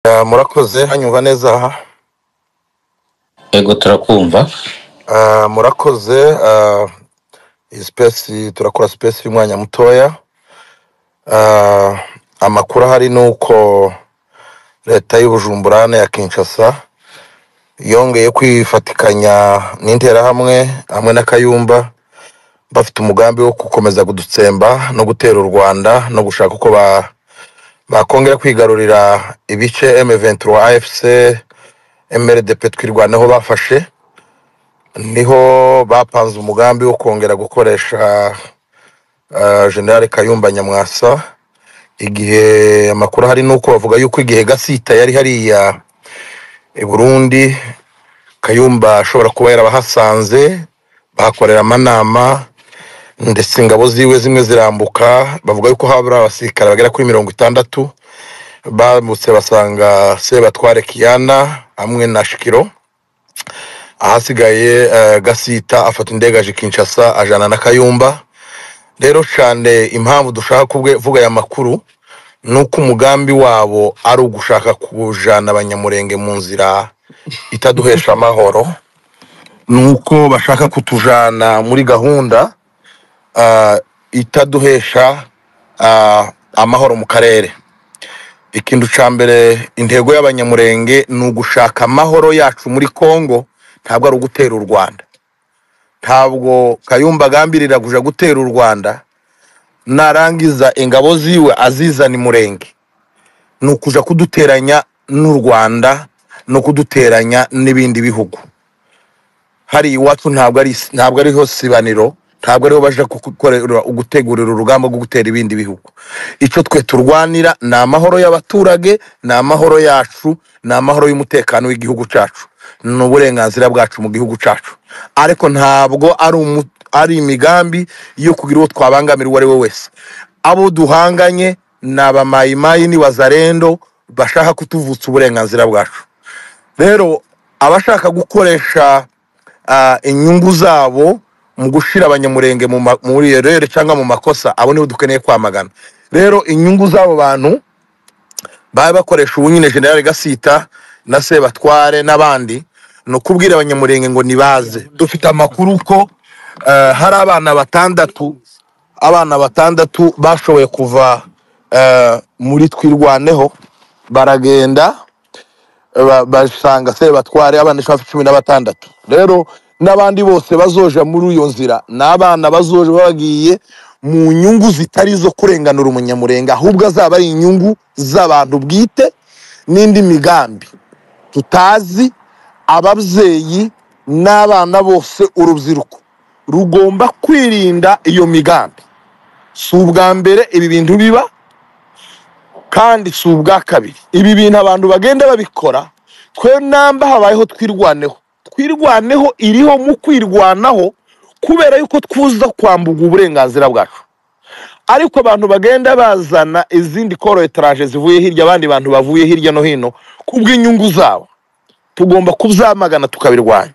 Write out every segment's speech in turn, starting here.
Murakoze, hanyumva neza aha? Ego, turakumva. Murakoze. Iyi space turakora space y'umwanya mutoya. Amakuru ahari ni uko leta y'Ubujumbura ya Kinshasa yongeye kwifatikanya n'Interahamwe hamwe na Kayumba, bafite umugambi wo gukomeza kudutsemba no gutera u Rwanda no gushaka uko bakongera kwigarurira ibice M23, AFC, MRDP, Twirwaneho bafashe. Niho bapanze umugambi wo kongera gukoresha General Kayumba Nyamwasa. Igihe amakuru ahari nuko bavuga yuko igihe Gasita yari hariya i Burundi, Kayumba ashobora kuba yarabahasanze, bahakorera amanama, ndetse ingabo ziwe zimwe zirambuka. Bavuga yuko habura abasirikare bagera kuri 60 bambutse basanga Sebatware Kiyana hamwe na Shikiro. Ahasigaye Gasita afata indege aje Kinshasa ajana na Kayumba. Rero cyane impamvu dushaka kuvuga aya makuru ni uko umugambi wabo ari ugushaka kujana Abanyamurenge mu nzira itaduhesha amahoro, ni uko bashaka kutujana muri gahunda itaduhesha amahoro mu karere. Ikintu ca mbere, intego y'Abanyamurenge ni ugushaka amahoro yacu muri Kongo, ntabwo ari ugutera u Rwanda. Ntabwo Kayumba agambirira kuja gutera u Rwanda, narangiza ingabo ziwe azizana Imurenge. Ni ukuja kuduteranya n'u Rwanda no kuduteranya n'ibindi bihugu. Hari iwacu ntabwo ariho sibaniro, ntabwo ariho baje gukorera gutegurira urugamba rwo gutera ibindi bihugu. Icyo twe turwanira ni amahoro y'abaturage, ni amahoro yacu, ni amahoro y'umutekano w'igihugu cyacu, ni uburenganzira bwacu mu gihugu cyacu. Ariko ntabwo ari imigambi yo kugira uwo twabangamira uwo ari we wese. Abo duhanganye ni abamayimayi ni Wazalendo bashaka kutuvutsa uburenganzira bwacu. Rero abashaka gukoresha inyungu zabo mu gushira Abanyamurenge muri erere cyangwa mu makosa, abo nibo dukeneye kwamagana. Rero inyungu z'abo bantu baba bakoresha ubu nyine General Gasita na Sebatware n'abandi, ni ukubwira Abanyamurenge ngo nibaze. Dufite amakuru ko hari abana batandatu bashoboye kuva muri Twirwaneho, baragenda basanga Sebatware, abana hafi 16. Rero n'abandi bose bazoja muri iyo nzira ni abana bazoja bagiye mu nyungu zitari zo kurenganura Umunyamurenge, ahubwo azaba ari inyungu z'abantu bwite n'indi migambi tutazi. Ababyeyi n'abana bose, urubyiruko rugomba kwirinda iyo migambi. Si ubwa mbere ibi bintu biba, kandi si ubwa kabiri. Ibi bintu abantu bagenda babikora. Twe namba habayeho Twirwaneho, Twirwaneho iriho mu kwirwanaho kubera yuko twuza kwambuka uburenganzira bwacu. Ariko abantu bagenda bazana izindi corps étrangers zivuye hirya, abandi bantu bavuye hirya no hino kubw'inyungu zabo, tugomba kubyamagana tukabirwanya.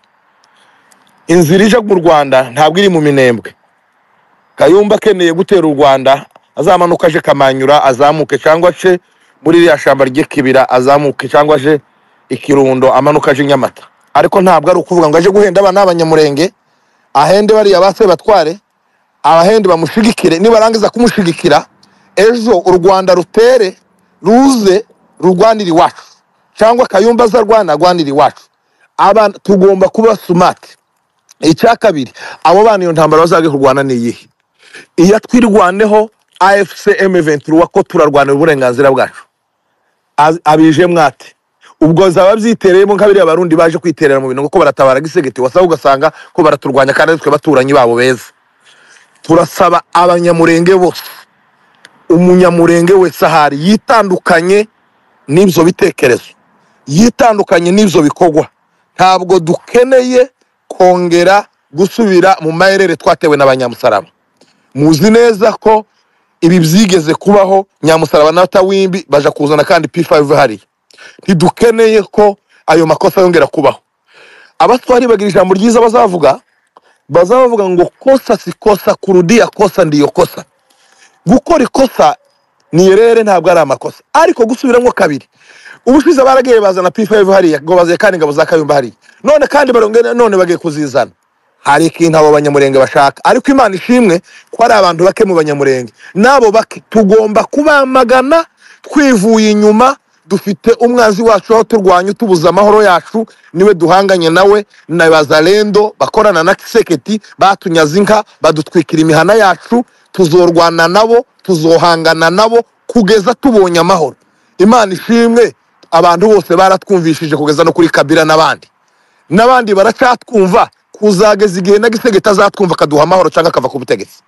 Inzira ija mu Rwanda ntabwo iri mu Minembwe. Kayumba akeneye gutera u Rwanda, azamanuka aje Kamanyura azamuke, cyangwa ace muri iriya shamba ry'Ikibira azamuke, cyangwa aje Ikirundo amanuka aje Nyamata. Ariko ntabwo ari ukuvuga ngo aje guhenda abana b'Abanyamurenge, ahende bariya ba Sebatware, abahende bamushigikire. Nibarangiza kumushigikira, ejo u Rwanda rutere ruze rurwanira iwacu, cyangwa Kayumba azarwana arwanira iwacu. Abana tugomba kuba smart. Icya kabiri, abo bana iyo ntambara bazajya kurwana ni iyihe? Iya Twirwaneho, AFC, M23, ko turarwanira uburenganzira bwacu. Abije mwate ubwo zaba byitereyemo nka biriya Barundi baje kwiterera mu bintu kuko baratabara Gisegeti, wasaba ugasanga ko baraturwanya kandi ari twe baturanyi babo beza. Turasaba Abanyamurenge bose, Umunyamurenge wese ahari yitandukanye n'ibyo bitekerezo, yitandukanye n'ibyo bikorwa. Ntabwo dukeneye kongera gusubira mu mayerere twatewe n'abanyamusaraba. Muzi neza ko ibi byigeze kubaho, Nyamusaraba na Tawimbi baja kuzana kandi P5 hariya. Ntidukeneye ko ayo makosa yongera kubaho. Abatwari bagira ijambo ryiza bazavuga, bazavuga ngo "Kosa si kosa, kurudia kosa ndiyo kosa." Gukora ikosa ni erreur, ntabwo ari amakosa, ariko gusubiramo kabiri. Ubushize baragiye bazana P5 hariya ngo baziye kandi ingabo za Kayumba hariya, none kandi barongera none bagiye kuzizana. Hari ikintu abo banyamurenge bashaka, ariko Imana ishimwe ko ari abantu bake mu banyamurenge, n'abo bake tugomba kubamagana twivuye inyuma. Dufite umwanzi wacu aho turwanya utubuza amahoro yacu, niwe duhanganye nawe na bazalendo bakorana na Kiseketi, batunyaze inka badutwikira imihana yacu. Tuzorwana nabo, tuzohangana nabo kugeza tubonye amahoro. Imana ishimwe, abantu bose baratwumvishije kugeza no kuri Kabila n'abandi n'abandi baracatwumva, kuzageza igihe na Gisegeti azatwumva akaduha amahoro cyangwa akava ku butegetsi.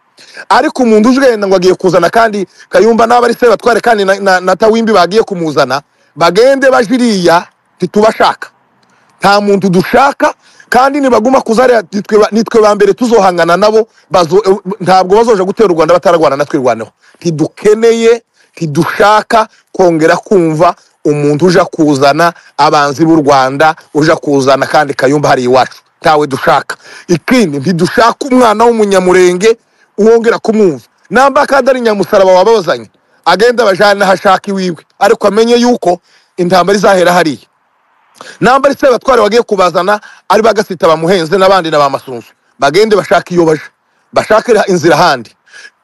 Ariko umuntu ujenda ngo agiye kuzana kandi Kayumba n'aba ari Sebatware kandi na Tawimbi bagiye kumuzana, bagende bajiriya, ntitubashaka, nta muntu dushaka. Kandi nibaguma kuzariya nitwe ba mbere tuzohangana nabo, ntabwo bazoja gutera u Rwanda batararwana na Twirwaneho. Ntidukeneye, ntidushaka kongera kumva umuntu uja kuzana abanzi b'u Rwanda, uja kuzana kandi Kayumba hari iwacu, ntawe dushaka. Ikindi, ntidushaka umwana w'umunyamurenge uwongera kumwumva namba kandi ari nyamusaraba wabazanye, agenda abajana hashaka iwiwe, ariko amenye yuko intambara izahera hariya. Namba ari Sebatware wagiye kubazana, ari bagasita bamuhenze n'abandi na bamasunzu, bagende bashaka iyo baje, bashake inzira handi.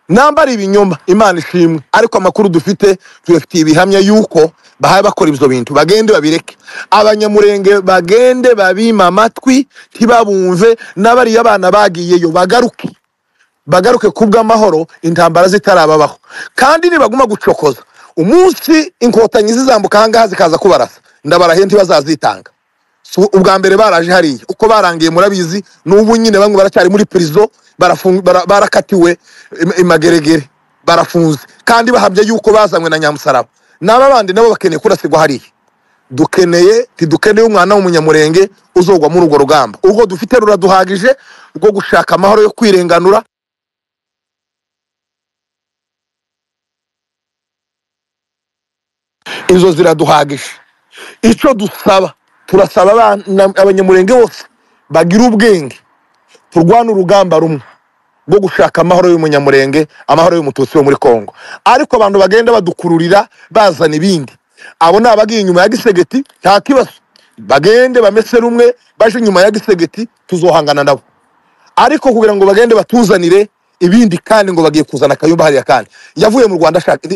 Namba ari ibinyoma, Imana ishimwe, ariko amakuru dufite tuyafitiye ibihamya yuko bahaye bakora ibyo bintu, bagende babireke. Abanyamurenge bagende babima amatwi ntibabumve, n'abariya abana bagiyeyo bagaruke, bagaruke kubw'amahoro, intambara zitarababaho. Kandi nibaguma gucokoza, umunsi inkotanyi zizambuka ahangaha zikaza kubarasa, ndabarahiye ntibazazitanga. Ubwa mbere baraje hariya uko barangiye murabizi, n'ubu nyine bamwe baracyari muri prison, barakatiwe imageregere, barafunze kandi bahamye yuko bazanywe na nyamusaraba. N'aba bandi nabo bakeneye kurasigwa hariya. Dukeneye, ntidukeneye umwana w'umunyamurenge uzogwa muri urwo rugamba. Urwo dufite ruraduhagije rwo gushaka amahoro yo kwirenganura. Izo ziraduhagije. Icyo dusaba, turasaba abanyamurenge bose bagira ubwenge, turwane urugamba rumwe rwo gushaka amahoro y'umunyamurenge, amahoro y'umututsi wo muri Kongo. Ariko abantu bagenda badukururira bazana ibindi, abo ni abagiye inyuma ya Gisegeti, nta kibazo, bagende bamese rumwe baje inyuma ya Gisegeti, tuzohangana nabo. Ariko kugira ngo bagende batuzanire ibindi kandi ngo bagiye kuzana Kayumba hariya, kandi yavuye mu Rwanda ashaka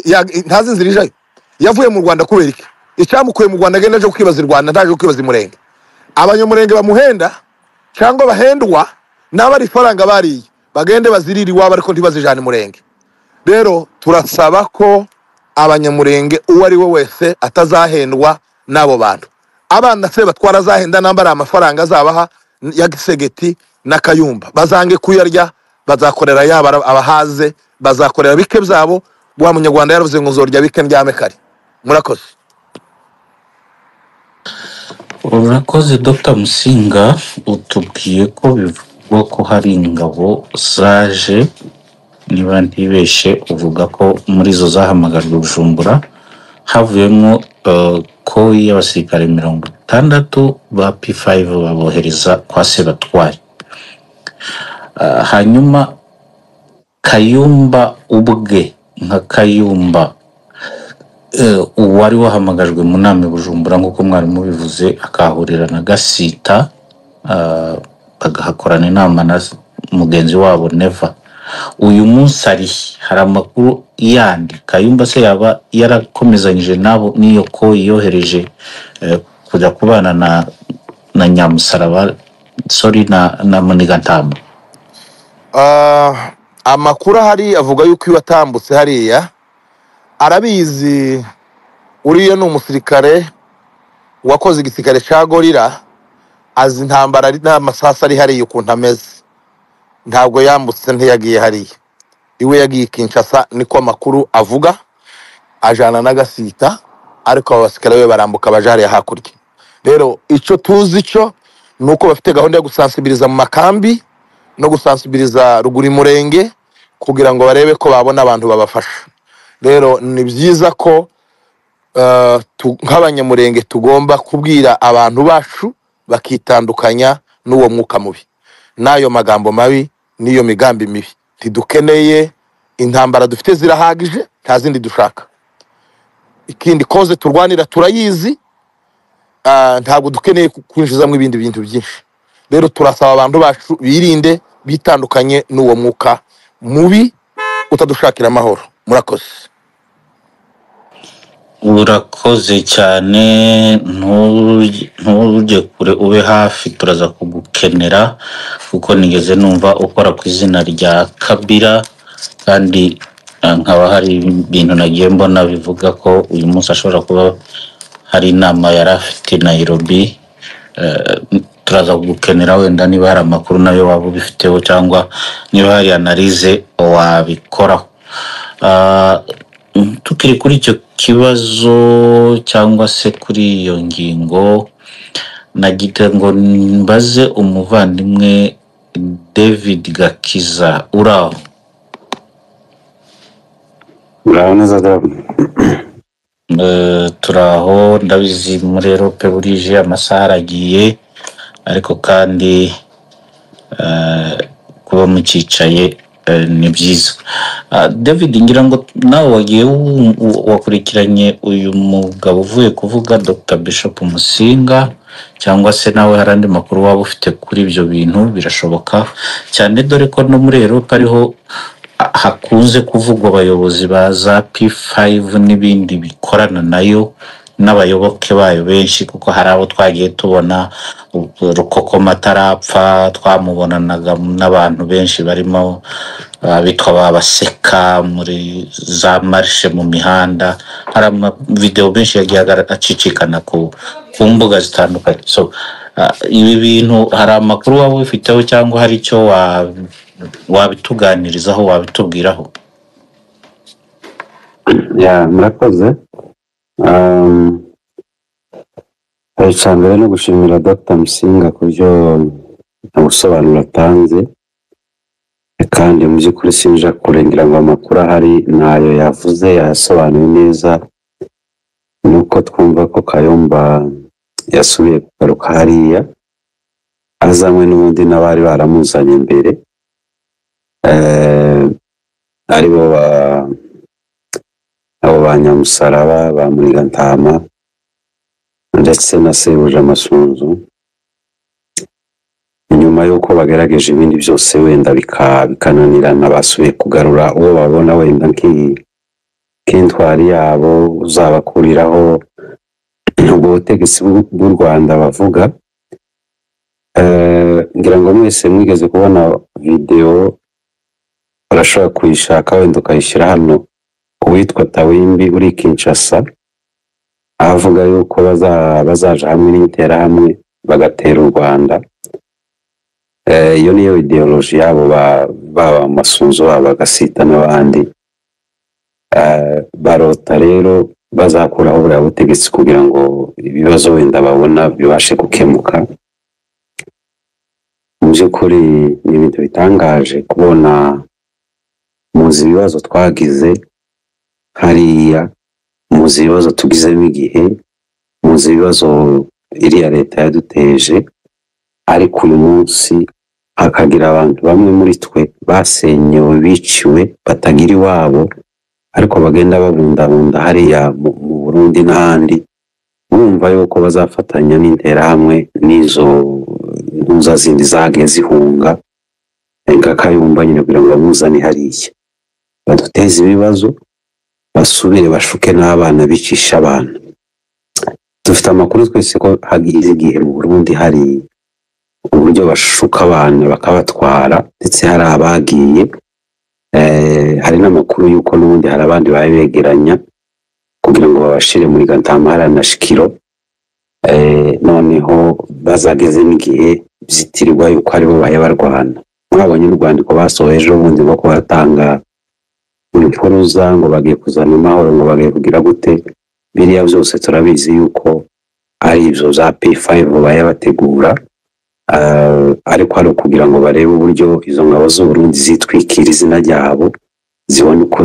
ntazi inzira ijayo. Yavuye mu Rwanda kubera iki? Icyamukuye mu Rwanda agenda aje kwibaza i Rwanda, ntaje kwibaza i Murenge. Abanyamurenge bamuhenda cyangwa bahendwa n'abari ifaranga bariye, bagende bazirire iwabo, ariko ntibazijane Murenge. Rero turasaba ko abanyamurenge uwo ari we wese atazahendwa n'abo bantu. Abana se batwara azahenda namba ari amafaranga azabaha ya Gisegeti na Kayumba, bazange kuyarya, bazakorera yaba abahaze, bazakorera bike byabo. Wa munyarwanda yaravuze ngo nzorya bike ndyame kare. Murakoze. Urakoze Dr Musinga, utubwiye ko bivugwa ko hari ingabo zaje, niba ntibeshe uvuga ko muri zo zahamagajwe Bujumbura havuyemo ko y'abasirikare 60 ba P5 babohereza kwa Sebatware. Hanyuma Kayumba ubwe nka Kayumba uwari wahamagajwe mu nama i Bujumbura nk'uko mwari mubivuze, akahurira na Gasita, bagahakorana inama na mugenzi wabo Neva. Uyu munsi ari hari amakuru yandi Kayumba se yaba yarakomezanyije nabo n'iyo ko yohereje kujya kubana na Nyamusaraba, sorry, na Munigantamba? Amakuru ahari avuga yuko iyo atambutse hariya arabizi. Uriya ni umusirikare wakoze igisirikare cya gorira, azi intambara n'amasasa ari hariya ukuntu ameze. Ntabwo yambutse, ntiyagiye hariya, iwe yagiye Kinshasa, niko amakuru avuga, ajana na Gasita, ariko abo basirikare be barambuka baje hariya hakurya. Rero icyo tuzi cyo ni uko bafite gahunda yo gusansibiriza mu makambi no gusansibiriza ruguru Murenge kugira ngo barebe ko babona abantu babafasha. Rero ni byiza ko nk'abanyamurenge tugomba kubwira abantu bacu bakitandukanya n'uwo mwuka mubi n'ayo magambo mabi n'iyo migambi mibi. Ntidukeneye intambara, dufite zirahagije, nta zindi dushaka. Ikindi koze turwanira turayizi. Ntabwo dukeneye kwinjizamo ibindi bintu byinshi. Rero turasaba abantu bacu birinde, bitandukanye n'uwo mwuka mubi utadushakira amahoro. Murakoze. Urakoze cyane, ntujye kure, ube hafi, turaza kugukenera kuko nigeze numva ukora ku izina rya Kabila, kandi nkaba hari ibintu nagiye mbona bivuga ko uyu munsi ashobora kuba hari inama yari afite i Nairobi. Turaza kugukenera wenda niba hari amakuru nayo waba ubifiteho cyangwa niba hari analyse wabikoraho. Tukiri kuri icyo kibazo cyangwa se kuri iyo ngingo, nagira ngo mbaze umuvandimwe David Gakiza, uraho? Muraho neza David. Turaho, ndabizi muri Erope burije, amasaha aragiye, ariko kandi kuba mucyicaye ni byiza. David, ngira ngo nawe wagiye wakurikiranye uyu mugabo uvuye kuvuga, Dr Bishop Musinga, cyangwa se nawe hari andi makuru waba ufite kuri ibyo bintu? Birashoboka cyane, dore ko no muri Erope ariho hakunze kuvugwa abayobozi ba za P5 n'ibindi bikorana nayo n'abayoboke bayo benshi, kuko hari abo twagiye tubona Rukokoma atarapfa, twamubonanaga n'abantu benshi barimo abitwa ba Baseka muri za marche mu mihanda. Hari amavideo menshi yagiye acicikana ku mbuga zitandukanye. So ibi bintu hari amakuru waba ubifiteho cyangwa hari icyo wabituganirizaho, wabitubwiraho? Ya, murakoze. Icya mbere no gushimira Dr Musinga ku byo ubusobanuro atanze, kandi mu by'ukuri sinja kurengera ngo amakuru ahari nayo yavuze, yasobanuye neza. Nuko twumva ko Kayumba yasubiye kugaruka hariya azanywe n'ubundi n'abari baramuzanye mbere, aribo abo ba Nyamusaraba, ba Murigantama ndetse na Sebuja Masunzu, nyuma y'uko bagerageje ibindi byose wenda bikananirana, basubiye kugarura uwo babona wenda nk'intwari yabo uzabakuriraho ubwo butegetsi bw'u Rwanda bavuga. Ngira ngo mwese mwigeze kubona videwo, urashobora kuyishaka wenda ukayishyira hano, uwitwa Tawimbi uri Kinshasa avuga yuko bazaja hamwe n'interahamwe bagatera u Rwanda. Iyo niyo ideology yabo, baba Masunzu, baba Gasita n'abandi. Barota rero bazakuraho buriya butegetsi kugira ngo ibibazo wenda babona bibashe gukemuka. Mu by'ukuri ni ibintu bitangaje kubona muzi ibibazo twagize hariya, muzi ibibazo tugizemo igihe, muzi ibibazo iriya leta yaduteje, ariko uyu munsi hakagira abantu bamwe muri twe basenyewe, biciwe, batagira iwabo, ariko bagenda babundabunda hariya mu Burundi n'ahandi, bumva yuko bazafatanya n'interahamwe n'izo ntuza zindi zagiye zihunga nka Kayumba nyine, kugira ngo bamuzane hariya baduteze ibibazo, basubire bashuke n'abana, bicisha abana. Dufite amakuru twese ko hagize igihe mu Burundi hari uburyo bashuka abana bakabatwara, ndetse hari abagiye. Hari n'amakuru y'uko n'ubundi hari abandi bari begeranya kugira ngo babashire muri Gantamara na Shikiro, noneho bazageze n'igihe byitirirwa yuko aribo baye barwana. Mwabonye urwandiko basohoye ejo bundi rwo kubatanga impuruza ngo bagiye kuzana amahoro, ngo bagiye kugira gute. Biriya byose turabizi yuko ari ibyo za P5 baye bategura, ariko ari ukugira ngo barebe uburyo izo ngabo z'u Burundi zitwikira izina ryabo, zibone uko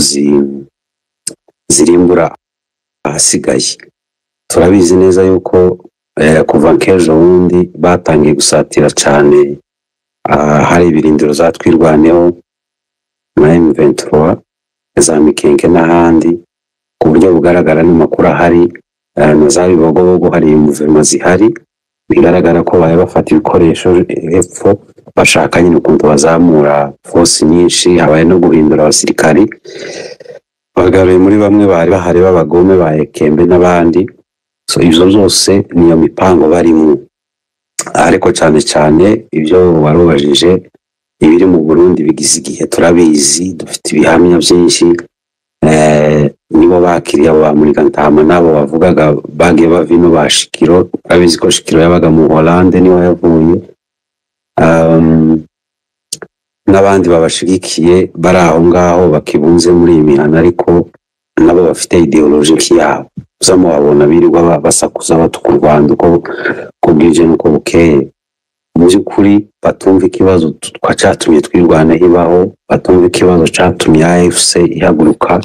zirimbura ahasigaye. Turabizi neza yuko kuva nk'ejo bundi batangiye gusatira cyane, hari ibirindiro za Twirwaneho na M23 za Mikenke n'ahandi, ku buryo bugaragara n'amakuru ahari. Na za Bibogobogo hari mouvement zihari, bigaragara ko bari bafata ibikoresho hepfo, bashaka nyine ukuntu bazamura force nyinshi. Habaye no guhindura abasirikari, bagaruye muri bamwe bari bahari b'abagome ba Ekembe n'abandi. So ibyo byose niyo mipango barimo, ariko cyane cyane ibyo warubajije, ibiri mu Burundi bigize igihe turabizi, dufite ibihamya byinshi. Nibo bakiriye abo ba Murigantama n'abo bavugaga bagiye bava ino ba Shikiro. Urabizi ko Shikiro yabaga mu Hollande, niho yavuye, n'abandi babashigikiye bari aho ngaho bakibunze muri iyi mihana, ariko nabo bafite idéologie yabo. Uza mubabona birirwa basakuza batuka u Rwanda uko bwije n'uko bukeye. Mu by'ukuri batumva ikibazo cyatumye Twirwaneho ibaho, batumva ikibazo cyatumye AFC ihaguruka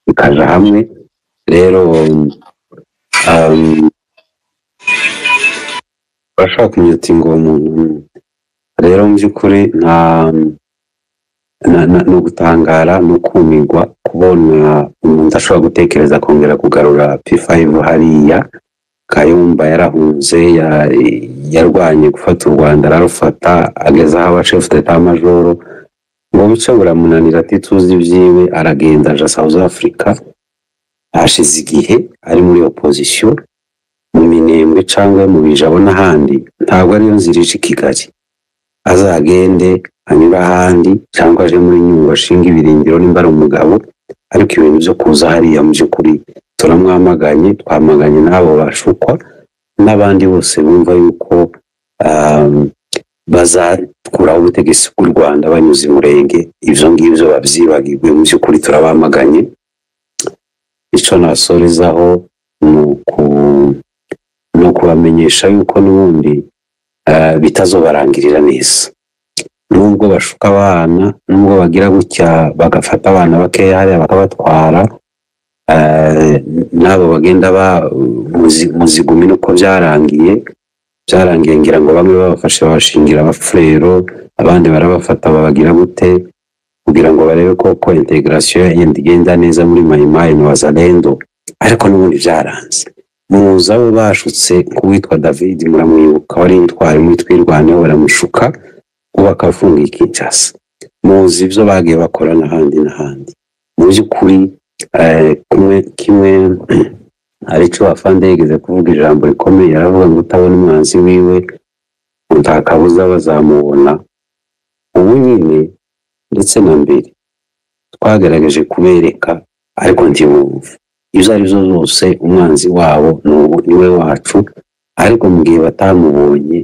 ikaja hamwe. Rero bashaka kumyutinga uwo muntu. Rero mu by'ukuri nta ni ugutangara no kumirwa kubona umuntu ashobora gutekereza kongera kugarura P5 hariya. Kayumba yarahunze, yarwanye gufata u Rwanda, ararufata, ageze aho aba chef d'état major, ngo bice buramunanira, ati tuzi ibyiwe, aragenda aja South Africa. Hashize igihe ari muri opposition mu Minembwe cyangwa mu Bijabo n'ahandi. Ntabwo ariyo nzira ije i Kigali. Azagende anyure ahandi cyangwa aje muri Nyungwe ashinga ibirindiro nimba ari umugabo, ariko ibintu byo kuza hariya, mu by'ukuri turamwamaganye, twamaganye n'abo bashukwa n'abandi bose bumva yuko bazakuraho ubutegetsi bw'u Rwanda banyuze i Murenge. Ibyo ngibyo babyibagirwe, mu by'ukuri turabamaganye. Icyo nasorezaho ni ukubamenyesha yuko n'ubundi bitazobarangirira neza, nubwo bashuka abana, nubwo bagira gutya bagafata abana bakeya hariya bakabatwara, n'abo bagenda ba muzigumi nuko byarangiye. Ngira ngo bamwe babafashe babashingira abafurero, abandi barabafata babagira gute, kugira ngo barebe ko intégration yenda igenda neza muri Mayimayi na Wazalendo, ariko n'ubundi byaranze. Muzi abo bashutse, nk'uwitwa David, muramwibuka, wari intwari muri Twirwaneho, baramushuka ubu akafunga i Kinshasa. Muzi ibyo bagiye bakora n'ahandi n'ahandi. Mu by'ukuri kumwe kimwe aricyo afande yigeze kuvuga ijambo rikomeye, aravuga ngo utabona umwanzi wiwe ngo nta kabuza bazamubona. Ubu nyine ndetse na mbere twagerageje kubereka, ariko ntibumve. Ibyo ari byo zose umwanzi wabo niwe wacu, ariko mu gihe batamubonye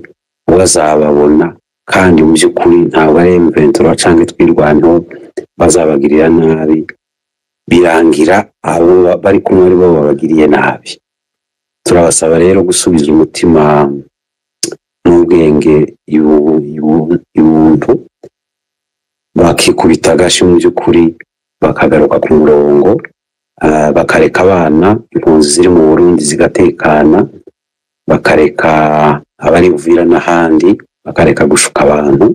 we azababona. Kandi mu by'ukuri ntabwo ari M23 cyangwa Twirwaneho bazabagirira nabi, birangira abo bari kumwe ari bo babagiriye nabi. Turabasaba rero gusubiza umutima n'ubwenge ibuntu, bakikubita agashi mu by'ukuri, bakagaruka ku murongo, bakareka abana impunzi ziri mu Burundi zigatekana, bakareka abari Uvira n'ahandi, bakareka gushuka abantu.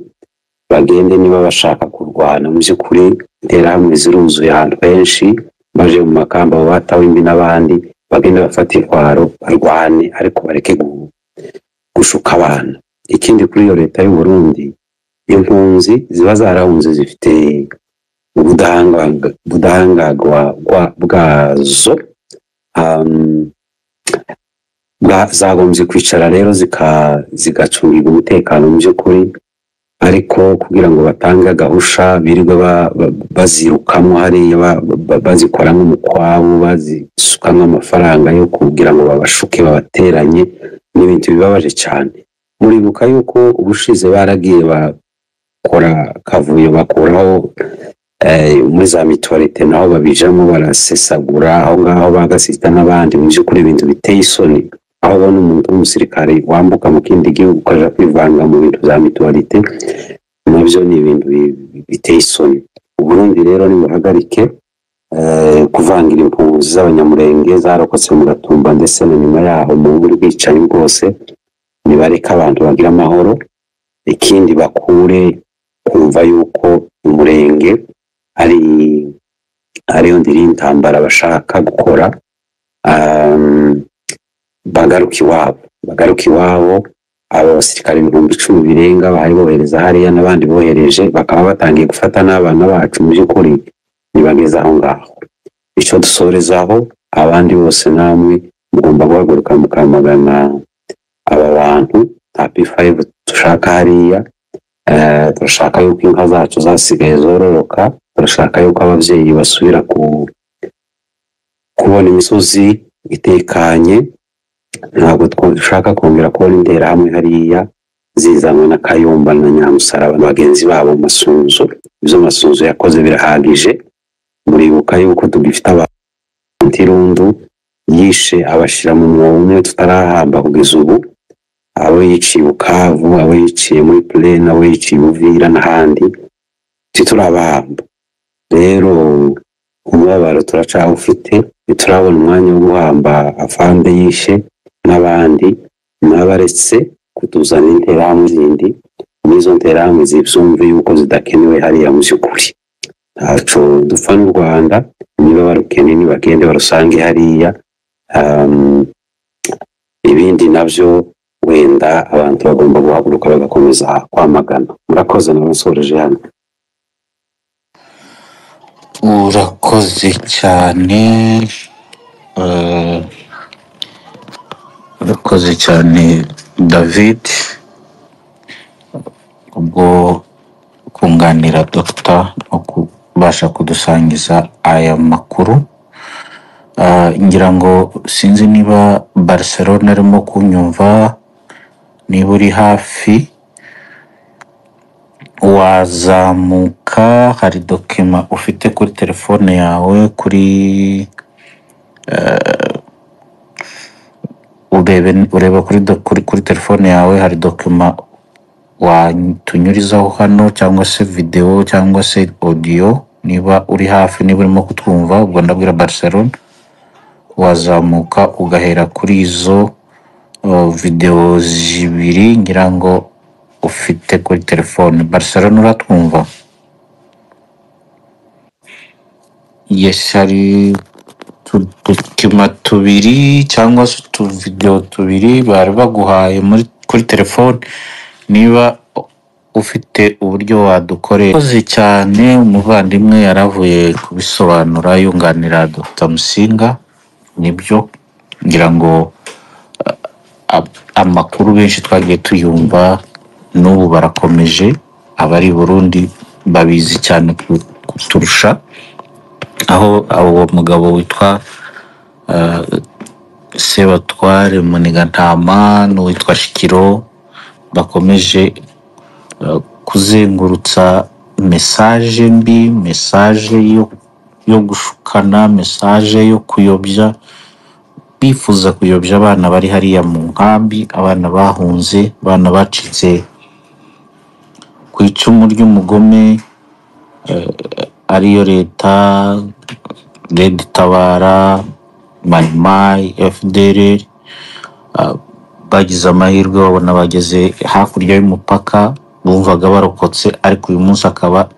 Bagende niba bashaka kurwana, mu by'ukuri Interahamwe ziruzuye ahantu henshi, baje mu makamba, abo batawe imbi n'abandi, bagende bafate intwaro barwane, ariko bareke gushuka abana. Ikindi, kuri iyo leta y'u Burundi, impunzi ziba zarahunze zifite ubudahangarwa bwazo, zagombye kwicara rero zigacungirwa umutekano mu by'ukuri, ariko kugira ngo batange agahusha birirwa bazirukamo hariya, bazikoramo umukwabu, bazisukamo amafaranga yo kugira ngo babashuke babateranye, ni ibintu bibabaje cyane. Muribuka yuko ubushize baragiye bakora akavuyo, bakuraho muri za mutualité, naho babijamo barasesagura aho ngaho, bagasita n'abandi. Mu by'ukuri ibintu biteye isoni, aho ubona umuntu w'umusirikare wambuka mu kindi gihugu ukaja kwivanga mu bintu bya mutualité, nabyo ni ibintu biteye isoni. Uburundi rero nibuhagarike kuvangira impunzi z'Abanyamurenge zarokotse mu Gatumba ndetse na nyuma yaho mu buri bwicanyi bwose. Nibareke abantu bagira amahoro. Ikindi, bakure kumva yuko Umurenge ari ariyo ndiri y'intambara bashaka gukora. Bagaruka iwabo, bagaruka iwabo. Aba basirikare 10,000 birenga bahari bohereza hariya n'abandi bohereje, bakaba batangiye gufata n'abana bacu. Mu by'ukuri ntibageze aho ngaho. Icyo dusorezaho, abandi bose namwe mugomba guhaguruka mukamagana aba bantu. Nta P5 dushaka hariya. Turashaka yuko inka zacu zasigaye zororoka, turashaka yuko ababyeyi basubira kubona imisozi itekanye. Ntabwo dushaka kongera kubona interahamwe hariya zizanwe na Kayumba na Nyamusaraba na bagenzi babo Masunzu. Ibyo Masunzu yakoze birahagije. Muribuka yuko tugifite abantu irundu yishe abashyira mu mwobo umwe tutarahamba kugeza ubu, abo yiciye Bukavu, abo yiciye muri Plaine, abo yiciye Uvira n'ahandi titurabahamba. Rero umubabaro turacawufite, ntiturabona umwanya wo guhamba afande yishe n'abandi. N'abaretse kutuzana interahamwe zindi, n'izo nterahamwe zibyumve yuko zidakenewe hariya. Mu by'ukuri ntaco dupfa n'u Rwanda. Niba barukeneye nibagende barusange hariya. Ibindi nabyo wenda abantu bagomba guhaguruka bagakomeza kwamagana. Murakoze, nabasoreje hano. Urakoze cyane, urakoze cyane David, ubwo kunganira Dr no kubasha kudusangiza aya makuru. Ngira ngo sinzi niba Barcelona arimo kunyumva. Niba uri hafi wazamuka, hari document ufite kuri telefone yawe, kuri urebe, ureba kuri telefone yawe hari document watunyurizaho hano, cyangwa se video cyangwa se audio. Niba uri hafi, niba urimo kutwumva, ubwo ndabwira Barcelona, wazamuka ugahera kuri izo video zibiri ngira ngo ufite kuri telefone. Barcelona, uratwumva? Yes, hari utudocument tubiri cyangwa se utuvideo tubiri bari baguhaye muri kuri telefone, niba ufite uburyo wadukorera. Urakoze cyane, umuvandimwe yaravuye kubisobanura yunganira Dr Musinga. Nibyo, ngira ngo amakuru benshi twagiye tuyumva, n'ubu barakomeje. Abari i Burundi babizi cyane kuturusha, aho uwo mugabo witwa Sebatware Munigantama n'uwitwa Shikiro bakomeje kuzengurutsa message mbi, message yo gushukana, message yo kuyobya, bifuza kuyobya abana bari hariya mu nkambi, abana bahunze, abana bacitse ku icumu ry'umugome ariyo leta, Red Tabara, Maimai, FDLR. Bagize amahirwe babona bageze hakurya y'umupaka, bumvaga barokotse, ariko uyu munsi akaba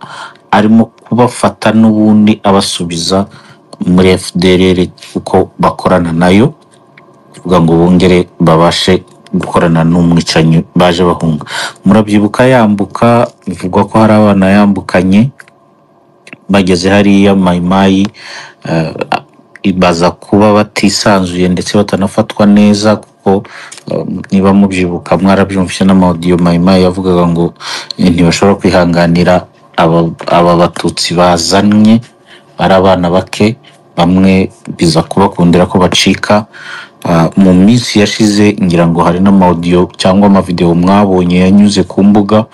arimo kubafata n'ubundi abasubiza muri FDLR kuko bakorana nayo, kuvuga ngo bongere babashe gukorana n'umwicanyi baje bahunga. Murabyibuka yambuka, bivugwa ko hari abana yambukanye, bageze hariya Mayimayi baza kuba batisanzuye ndetse batanafatwa neza, kuko niba mubyibuka mwarabyumvise n'amaudio, Mayimayi yavugaga ngo ntibashobora kwihanganira aba batutsi bazanye ari abana bake. Bamwe biza kubakundira ko bacika. Mu minsi yashize ngira ngo hari n'amaudio cyangwa amavideo mwabonye yanyuze ku mbuga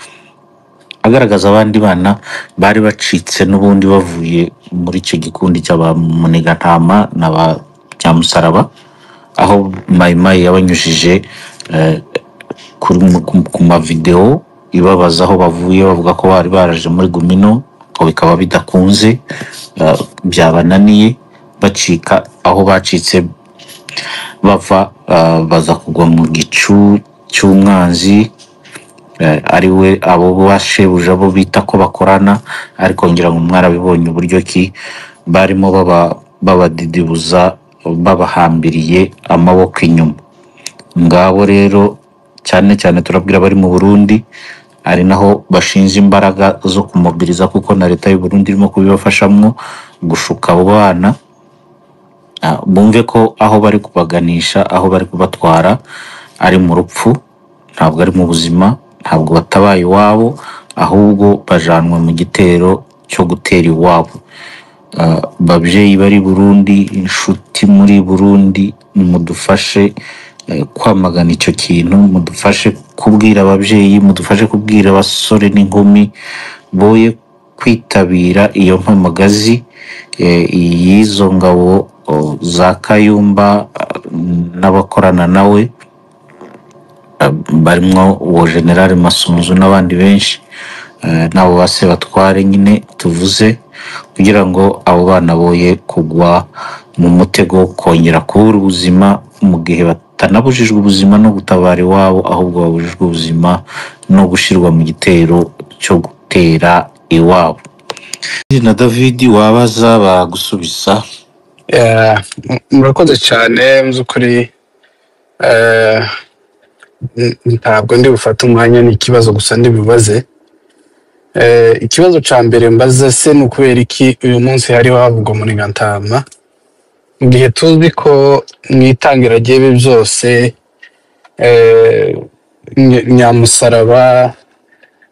agaragaza abandi bana bari bacitse n'ubundi bavuye muri icyo gikundi cy'aba Munigantama na ba Cyamusaraba, aho Mayimayi yabanyujije ku mavideo ibabaza aho bavuye, bavuga ko bari baraje muri Gumino, ngo bikaba bidakunze, byabananiye, bacika. Aho bacitse bava, baza kugwa mu gicu cy'umwanzi, ari we abo bashebuja bo bita ko bakorana. Ariko ngira ngo mwarabibonye uburyo ki barimo babadidibuza, babahambiriye amaboko inyuma. Ngabo rero cyane cyane turabwira abari mu Burundi, ari naho bashinze imbaraga zo kumobiriza, kuko na leta y'u Burundi irimo kubibafashamwo gushuka abo bana. Bumve ko aho bari kubaganisha, aho bari kubatwara ari mu rupfu, ntabwo ari mu buzima, ntabwo batabaye iwabo, ahubwo bajanwe mu gitero cyo gutera iwabo. Babyeyi bari Burundi, inshuti muri Burundi, mudufashe kwamagana icyo kintu, mudufashe kubwira ababyeyi, mudufashe kubwira abasore n'inkumi boye kwitabira iyo mpamagazi y'izo ngabo za Kayumba n'abakorana nawe, barimo uwo General Masunzu n'abandi benshi, n'abo base batware nyine tuvuze, kugira ngo abo bana boye kugwa mu mutego wo kongera kubura ubuzima mu gihe batanabujijwe ubuzima no gutabara iwabo, ahubwo babujijwe ubuzima no gushyirwa mu gitero cyo gutera iwabo. Na David wabaza bagusubiza. Murakoze cyane mu by'ukuri, ntabwo ndi bufate umwanya, ni ikibazo gusa ndibubaze. Ikibazo ca mbere mbaza se ni ukubera iki uyu munsi hariho havugwa Munigantama, mu gihe tuzi ko mu itangira ry'ibi byose Nyamusaraba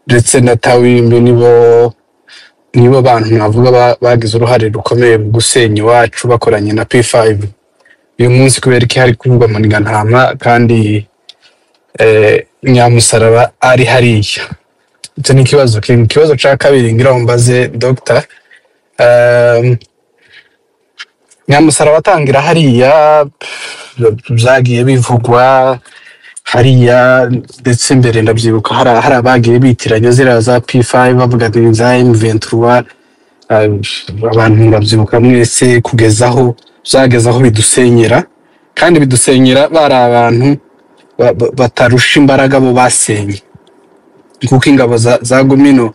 ndetse na Tawimbi nibo bantu navuga bagize uruhare rukomeye mu gusenya iwacu bakoranye na P5. Uyu munsi kubera iki hari kuvugwa Munigantama kandi Nyamusaraba ari hariya? Icyo ni ikibazo kimwe. Ikibazo cya kabiri ngira ngo mbaze Dr. Nyamusaraba atangira hariya byagiye bivugwa hariya, ndetse mbere ndabyibuka hari abagiye bitiranya ziriya za P5 bavuga ngo za M23, abantu ndabyibuka mwese, kugeza aho byageze aho bidusenyera, kandi bidusenyera bari abantu batarusha imbaraga bo basenye, kuko ingabo za Gumino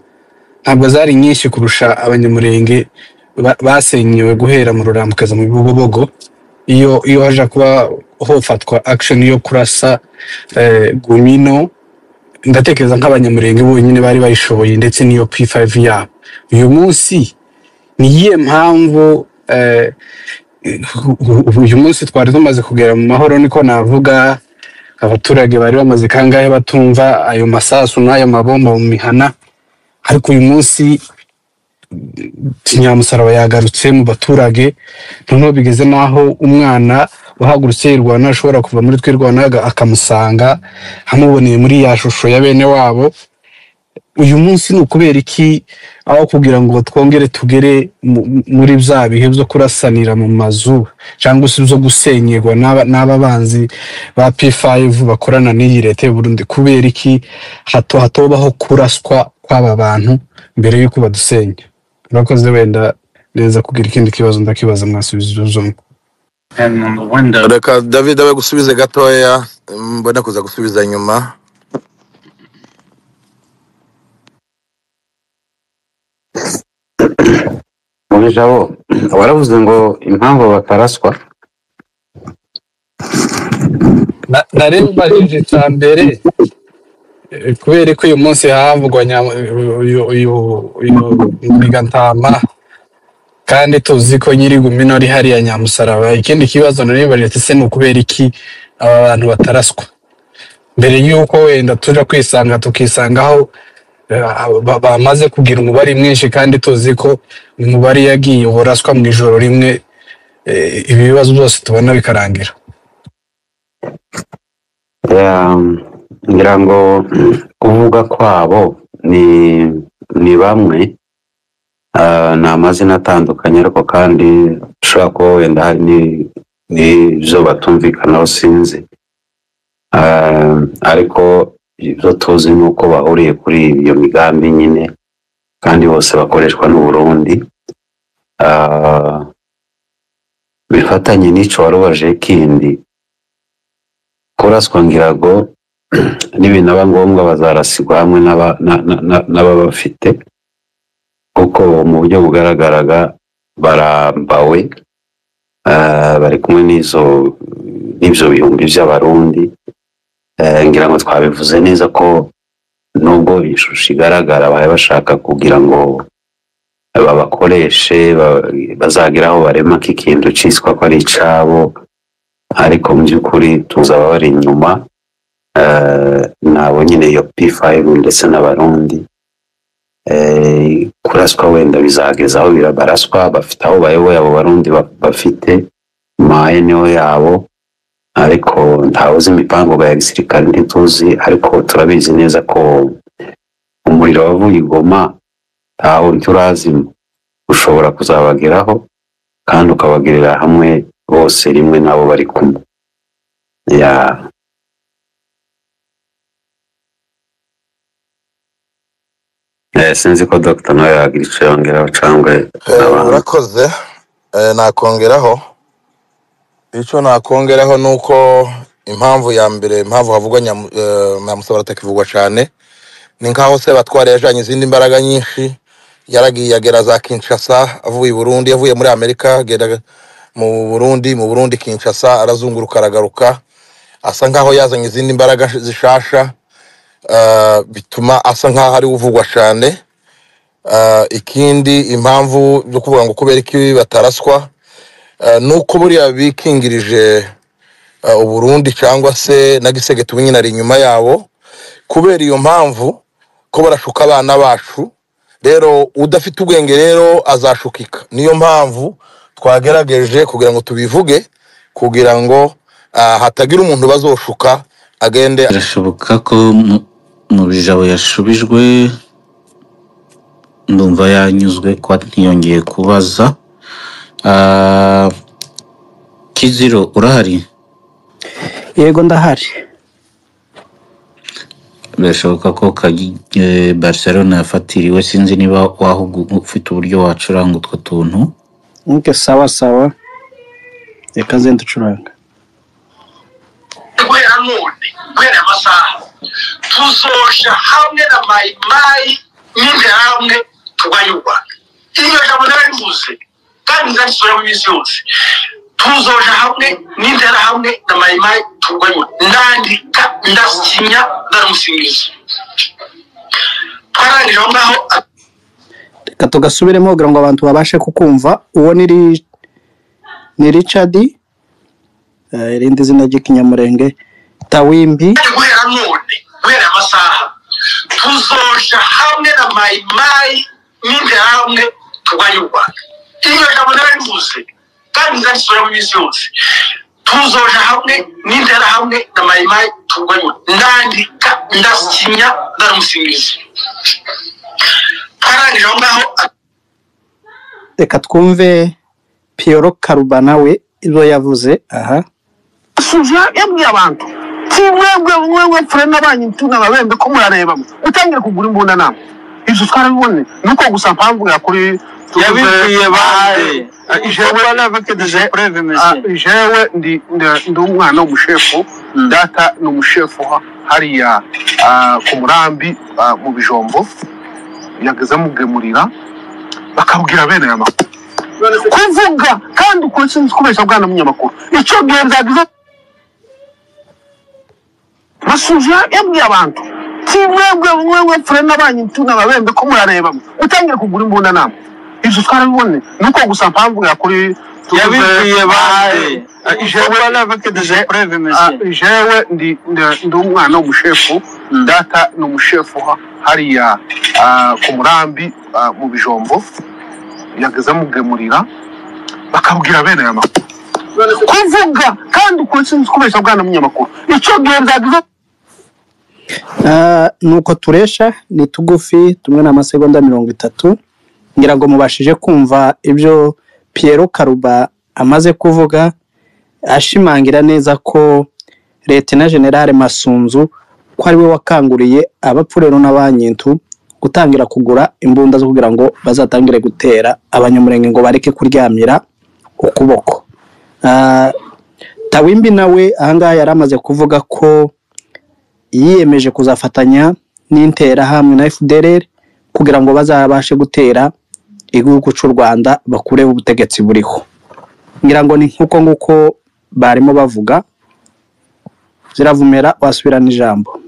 ntabwo zari nyinshi kurusha abanyamurenge basenyewe guhera mu Rurambo kugeza mu Bibogobogo. Iyo haja kuba hofatwa action yo kurasa Gumino, ndatekereza nk'abanyamurenge bonyine bari bayishoboye, ndetse n'iyo P5 yabo. Uyu munsi ni iyihe mpamvu uyu munsi twari tumaze kugera mu mahoro, niko navuga, abaturage bari bamaze kangahe batumva ayo masasu n'ayo mabomba mu mihana, ariko uyu munsi Nyamusaraba yagarutse mu baturage, noneho bigeze n'aho umwana wahagurutse yirwana ashobora kuva muri Twirwaneho akamusanga amuboneye muri ya shusho ya bene wabo. Uyu munsi ni ukubera iki aho kugira ngo twongere tugere muri bya bihe byo kurasanira mu mazu cyangwa se byo gusenyerwa n'aba banzi ba P5 bakorana n'iyi leta y'u Burundi, kubera iki hato hatobaho kuraswa kw'aba bantu mbere y'uko badusenya? Murakoze, wenda neza kugira ikindi kibazo ndakibaza mwasubiza ibyo zombi. Reka David abe gusubize gatoya, mbone kuza gusubiza nyuma. Mu bijabo waravuze ngo impamvu bataraswa. Nari mbajije icya mbere, kubera ko uyu munsi havugwa uyu Munigantama kandi tuzi ko nyiri Gumino ari hariya Nyamusaraba. Ikindi kibazo nari mbajije se ni ukubera iki aba bantu bataraswa mbere y'uko wenda tuja kwisanga tukisangaho bamaze kugira umubare mwinshi, kandi tuzi ko umubare yagiye uraswa mu ijoro rimwe, ibi bibazo byose tubona bikarangira. Ngira ngo kuvuga kwabo ni bamwe, ni amazina atandukanye, ariko kandi ushobora kuba wenda hari n'ibyo batumvikanaho, sinzi. Ariko ibyo tuzi ni uko bahuriye kuri iyo migambi nyine, kandi bose bakoreshwa n'u Burundi. Bifatanye n'ico warubaje kindi, kuraswa ngirago nibinaba ngombwa bazarasigwa hamwe n'ababafite, kuko mu buryo bugaragaraga barambawe, bari kumwe n'ibyo bihumbi by'abarundi. Ngira ngo twabivuze neza ko nubwo ishusho igaragara bari bashaka kugira ngo babakoreshe bazagera aho barema ikintu cyiswa ko ari icabo, ariko mu by'ukuri tuzaba bari inyuma. Nabo nyine iyo P5 ndetse n'Abarundi. Kuraswa wenda bizageza aho baraswa, bafite aho bayoboye abo Barundi bafite maeneo yabo, ariko ntawe uzi imipango ya gisirikare ntituzi, ariko turabizi neza ko umuriro wavuye i Goma ntawo nturazima, ushobora kuzabageraho kandi ukabagirira hamwe bose rimwe nabo bari kumwe ya. Sinzi ko Dr. nawe yagira icyo yongeraho cyangwa n'abandi. Urakoze. Nakongeraho icyo nakongeraho ni uko impamvu ya mbere, impamvu havugwa Nyamusabara atakivugwa cyane, ni nkaho Sebatware yajanye izindi mbaraga nyinshi, yaragiye agera za Kinshasa avuye i Burundi, yavuye muri Amerika agera mu Burundi, mu Burundi Kinshasa, arazunguruka aragaruka, asa nkaho yazanye izindi mbaraga zishasha, bituma asa nkaho ari uvugwa cyane. Ikindi impamvu yo kuvuga ngo kubera iki bataraswa, nuko buriya bikingirije Uburundi cyangwa se na Gisegeti nyine ari inyuma yabo. Kubera iyo mpamvu ko barashuka abana bacu, rero udafite ubwenge rero azashukika. Niyo mpamvu twagerageje kugira ngo tubivuge, kugira ngo hatagira umuntu bazoshuka agende. Birashoboka ko mu bijabo yashubijwe, ndumva yanyuzwe ko ntiyongeye kubaza. Kiziro urahari? Yego ndahari. Birashoboka ko Barcelona yafatiriwe, sinzi niba ufite uburyo wacuranga utwo tuntu. Okay, sawa sawa, reka nze nducuranga. Guhera none, guhera amasaha tuzosha hamwe na mayimayi n'interahamwe turwanye u Rwanda. Iryo jambo nararivuze kandi nzarisubira mu minsi yose. Tuzoja hamwe n'interahamwe na mayimayi turwanye u Rwanda. Ndandika, ndasinya, ndaramusingiza. Twarangije aho ngaho. Reka tugasubiremo kugira ngo abantu babashe kukumva. Uwo ni Richard, irindi zina ry'ikinyamurenge Tawimbi. Guhera none, guhera amasaha tuzoja hamwe na mayimayi n'interahamwe turwanye u Rwanda. Iryo jambo nararivuze kandi nzarisubira mu minsi yose. Tuzoja hamwe n'interahamwe na mayimayi turwanye u Rwanda. Ndandika, ndasinya, ndaramusingiza. Twarangije aho ngaho. Reka twumve Piero Karuba nawe ibyo yavuze aha. Suja yabwiye abantu si mwebwe mwebwe frena banyu tuna babembe ko murareba utangira kugura imbunda namwe, ibyo twarabibonye. Nuko gusa mpamvu ya kuri yabibwiye bande? Jewe ndi umwana w'umushefu, data ni umushefu hariya ku Murambi mu Bijombo, yageze amugemurira bakabwira bene aya makuru kuvuga kandi ukuri sinzi kubeshya bwana munyamakuru. Icyo gihe byagize Masuja yabwiye abantu si mwebwe mwebwe frena banyu tuna babembe ko murareba utangira kugura imbunda namwe, ibyo twarabibonye. Nuko gusa mpamvu ya kuri yabibwiye bande? Jewe ndi umwana w'umushefu, data ni umushefu hariya ku Murambi mu Bijombo, yageze amugemurira bakabwira bene aya makuru kuvuga kandi ukuri sinzi kubeshya bwana munyamakuru. Icyo gihe byagize Nuko turesha ni tugufi tumwe n'amasegonda 30, ngira ngo mubashije kumva ibyo Piero Karuba amaze kuvuga, ashimangira neza ko Lieutenant General Masunzu ko ari we wakanguriye abapfurero n'abanyintu gutangira kugura imbunda zo kugira ngo bazatangire gutera abanyamurenge ngo bareke kuryamira ukuboko. Tawimbi nawe ahangaha yari amaze kuvuga ko yiyemeje kuzafatanya n'interahamwe na FDLR kugira ngo bazabashe gutera igihugu cy'u Rwanda bakureho ubutegetsi buriho. Ngira ngo ni nkuko nguko barimo bavuga. Ziravumera, wasubirana ijambo.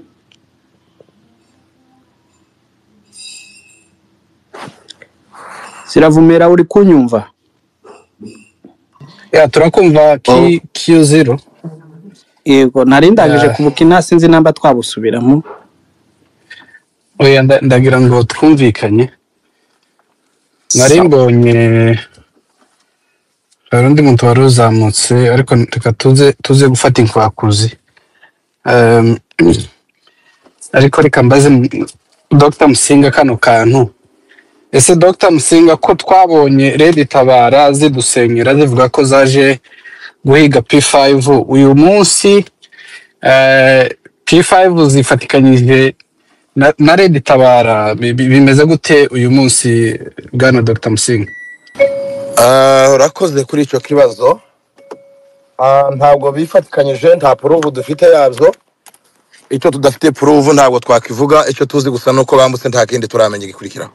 Ziravumera, uri kunyumva? Ya, turakumva Q0. Yego, nari ndangije Ya, kubukina, sinzi namba twabusubiramo. Oya, ndagira ngo twumvikanye. Nari Sawa. mbonye hari undi muntu wari uzamutse, ariko reka tuze gufata inkwakuzi. Ariko reka mbaze Dr. Musinga kano kantu. Ese Dr. Musinga, ko twabonye Red Tabara zidusenyera zivuga ko zaje guhiga P5 uyu munsi, P5 zifatikanyije na Red Tabara, bimeze gute uyu munsi bwana Dr. Musinga? Urakoze kuri icyo kibazo. Ntabwo bifatikanyije, nta puruvu dufite yabyo. Icyo tudafite puruvu ntabwo twakivuga. Icyo tuzi gusa ni uko bambutse, nta kindi turamenya gikurikiraho.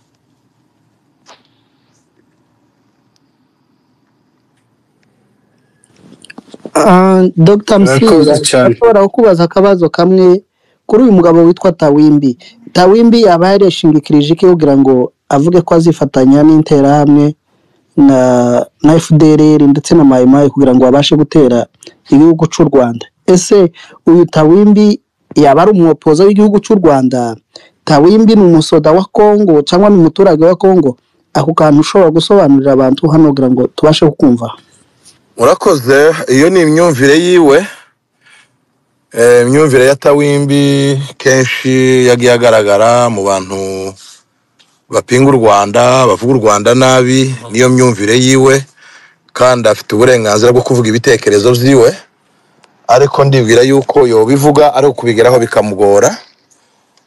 Dr. Urakoze Musinga, cyane. ashobora kukubaza akabazo kamwe kuri uyu mugabo witwa Tawimbi. Tawimbi yaba yarishingikirije iki kugira ngo avuge ko azifatanya n'interahamwe na FDLR ndetse na Mai Mai kugira ngo babashe gutera igihugu cy'u Rwanda? Ese uyu Tawimbi yaba ari umwopoza w'igihugu cy'u Rwanda? Tawimbi ni umusoda wa Kongo cyangwa ni umuturage wa Kongo? Ako kantu ushobora gusobanurira abantu hano kugira ngo tubashe kukumva. Urakoze, iyo ni imyumvire yiwe. Imyumvire ya Tawimbi kenshi yagiye agaragara mu bantu bapinga u Rwanda, bavuga u Rwanda nabi, niyo myumvire yiwe, kandi afite uburenganzira bwo kuvuga ibitekerezo byiwe, ariko ndibwira yuko yobivuga ari ukubigeraho bikamugora.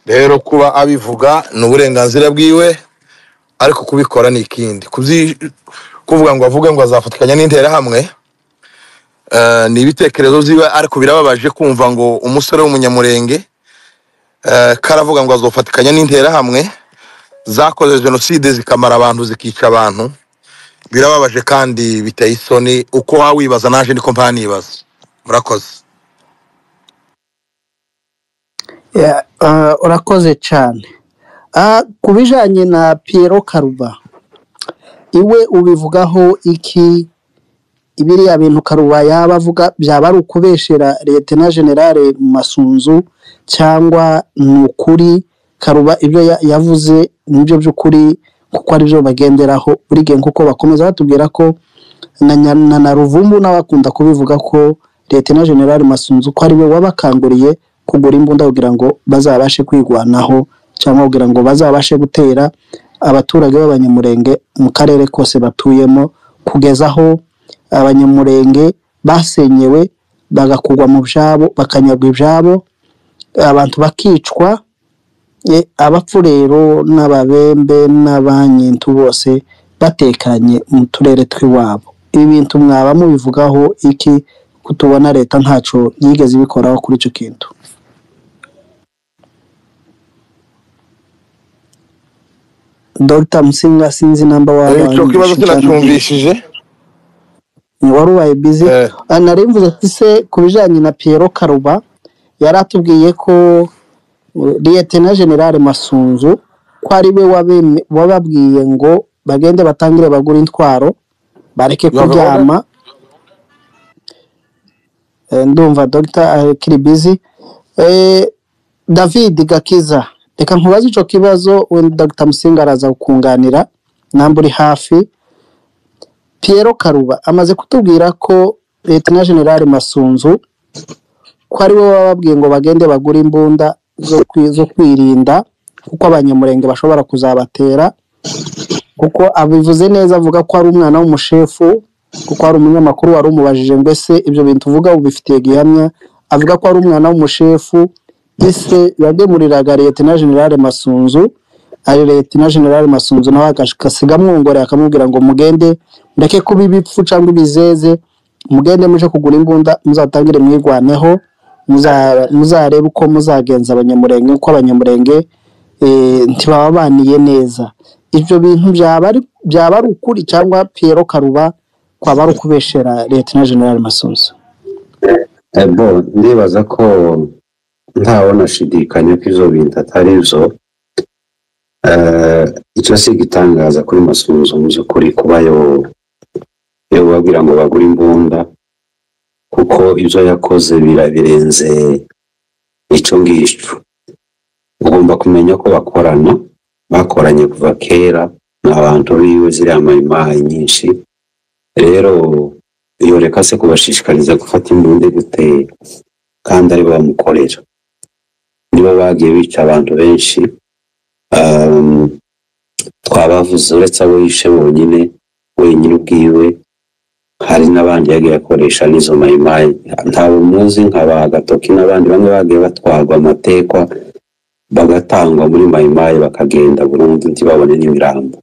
Rero kuba abivuga ni uburenganzira bwiwe, ariko kubikora ni ikindi. Kuvuga ngo avuge ngo azafatikanya n'interahamwe, ni ibitekerezo byiwe, ariko birababaje kumva ngo umusore w'umunyamurenge karavuga ngo azofatikanya n'interahamwe zakoze jenoside zikamara abantu, zikica abantu. Birababaje kandi biteye isoni. Uko wawibaza naje niko mpanibaza. Murakoze. Yeah, urakoze cyane. Ku bijanye na Piero Karuba, iwe ubivugaho iki? Ibiriya bintu Karuba yaba avuga byaba ari ukubeshera Lieutenant General Masunzu cyangwa ni ukuri? Karuba ibyo yavuze nibyo by'ukuri, kuko ari byo bagenderaho buri gihe, kuko bakomeza batubwira ko na Ruvumbu nawe akunda kubivuga ko Lieutenant General Masunzu ko ari we wabakanguriye kugura imbunda kugira ngo bazabashe kwirwanaho cyangwa kugira ngo bazabashe gutera abaturage b'abanyamurenge mu karere kose batuyemo, kugeza aho abanyamurenge basenyewe bagakugwa mu byabo, bakanyagwa ibyabo, abantu bakicwa, abapfurero n'ababembe n'abanyintu bose batekanye mu turere tw'iwabo. Ibi bintu mwaba mubivugaho iki, kutubona leta ntaco yigeze ibikoraho kuri ico kintu? Dr. Musinga, sinzi namba waba Icyo kibazo wanyumvishe cyangwa sinacyumvishije. wari ubaye busy. Nari mvuze ati se ku bijanye na Piero Karuba, yari atubwiye ko Lieutenant General Masunzu ko ari we wababwiye ngo bagende batangire bagure intwaro bareke You have order? kuryama. Ndumva Dr. akiri busy. David Gakiza, reka nkubaze ico kibazo, wenda Dr. Musinga araza kukunganira namba uri hafi. Piero Karuba amaze kutubwira ko Lieutenant General Masunzu ko ari we wababwiye ngo bagende bagure imbunda zo kwirinda kuko abanyamurenge bashobora kuzabatera, kuko abivuze neza avuga ko ari umwana w'umushefu, kuko hari umunyamakuru wari umubajije ngo ese ibyo bintu uvuga ubifitiye gihamya, avuga ko ari umwana w'umushefu, ise yagemuriraga Lieutenant General Masunzu, ari Lieutenant General Masunzu nawe agasiga amwongorera akamubwira ngo mugende mureke kuba ibipfu cyangwa ibizeze, mugende muje kugura imbunda muzatangire mwirwaneho, muzarebe uko muzagenza abanyamurenge, kuko abanyamurenge ntibababaniye neza. Ibyo bintu byaba ari ukuri cyangwa Piero Karuba kwaba ari ukubeshera Lieutenant General Masunzu? Bo ndibaza ko ntawona ashidikanya ko ivyo bintu atari vyo. Icyo si igitangaza kuri Masunzu mu by'ukuri kuba yo babwira ngo bagure imbunda, kuko ibyo yakoze birenze icyo ngicyo. Ugomba kumenya ko bakorana, bakoranye kuva kera, ni abantu biwe ziriya mayimayi nyinshi. Rero yoreka se kubashishikariza gufata imbunda gute kandi ari bo bamukorera? Nibo bagiye bica abantu benshi. Twabavuze uretse abo yishe bonyine wenyine ubwiwe, hari n'abandi yagiye akoresha n'izo mayimayi. Ntabwo muzi nka ba Gatoki n'abandi bamwe bagiye batwarwa amatekwa bagatangwa muri mayimayi bakagenda burundu ntibabone n'imirambo,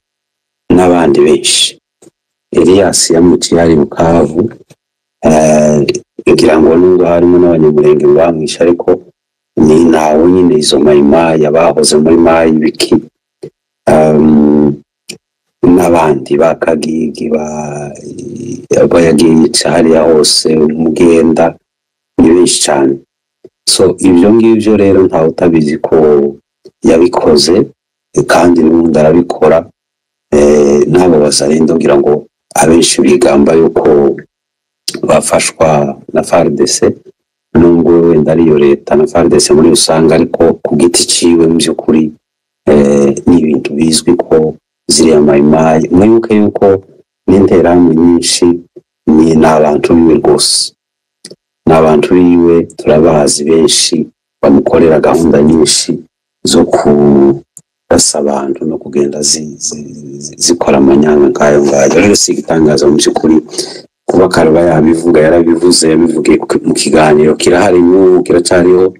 n'abandi benshi. Elias yamuciye ari Bukavu, ngira ngo nubwo harimo n'abanyamurenge bamwishe, ariko ni nawe nyine izo mayimayi abahoze muri mayi biki, n'abandi ba Kagigi bayagiye yica hariya hose umugenda, ni benshi cyane. So ibyo ngibyo rero ntawe utabizi ko yabikoze, kandi n'ubundi arabikora. N'abo bazarenda kugira ngo abenshi bigamba yuko bafashwa na FARDC, nubwo wenda ariyo leta na FARDC muri rusange, ariko ku giti ciwe mu by'ukuri ni ibintu bizwi ko ziriya mayimayi, mwibuke yuko n'interahamwe nyinshi ni abantu biwe rwose, ni abantu biwe, turabazi benshi bamukorera gahunda nyinshi zo kurasa abantu no kugenda zikora amanyanga nk'ayo ngayo. Rero si igitangaza mu by'ukuri kuba Karuba yabivuga, yarabivuze, yabivugiye mu kiganiro kirahari n'ubu kiracyariho,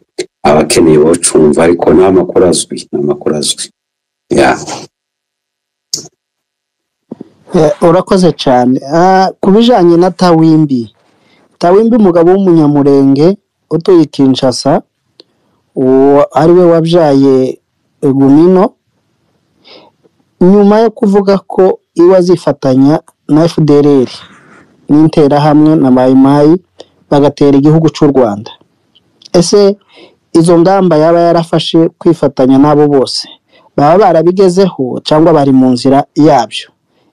abakeneye bocumva, ariko ni amakuru azwi, ni amakuru azwi ya. Urakoze cyane. Ku bijanye na Tawimbi, Tawimbi umugabo w'umunyamurenge utuye i Kinshasa, uwo ari we wabyaye Gumino, nyuma yo kuvuga ko iwe azifatanya na FDLR n'interahamwe na Mayimayi bagatera igihugu cy'u Rwanda. Ese izo ngamba yaba yarafashe kwifatanya n'abo bose baba barabigezeho cyangwa bari mu nzira yabyo?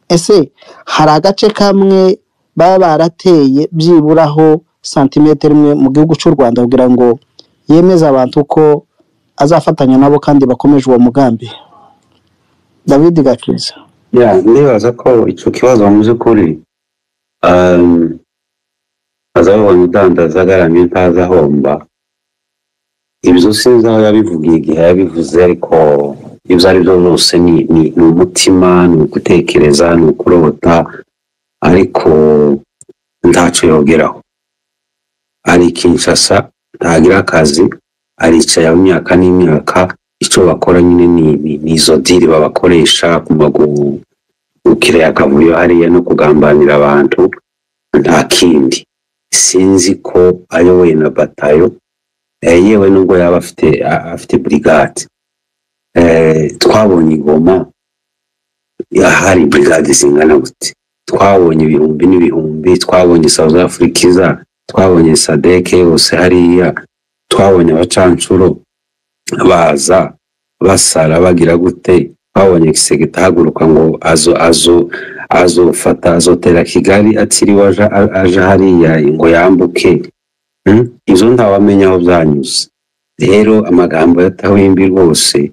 Ese hari agace kamwe baba barateye byiburaho santimetero imwe mu gihugu cy'u Rwanda kugira ngo yemeze abantu ko azafatanya nabo kandi bakomeje uwo mugambi? David Gakiza. Ya, ndibaza ko icyo kibazo mu by'ukuri azabonye udandaza agaramye ntazi ahomba. Ibyo sinzi aho yabivugiye igihe yabivuze, ariko ibyo ari byo byose ni umutima, ni ugutekereza, ni ukurota, ariko ntacyo yogeraho. Ari Kinshasa ntagira akazi, aricaye mu myaka n'imyaka. Icyo bakora nyine ni izo diri babakoresha gukiriya akavuyo hariya no kugambanira abantu, nta kindi. Sinzi ko ayoboye na batayo, yewe nubwo yaba afite brigade. Twabonye Igoma hari brigade zingana gute, twabonye ibihumbi n'ibihumbi, twabonye South Africa iza, twabonye SADC yose hariya, twabonye abacancuro baza basara bagira gute, twabonye Kisegeta ahaguruka ngo azo azo azofata azotera Kigali atiriwe aja hariya ngo yambuke. Izo ntawamenya aho byanyuze. Rero amagambo ya Tawimbi rwose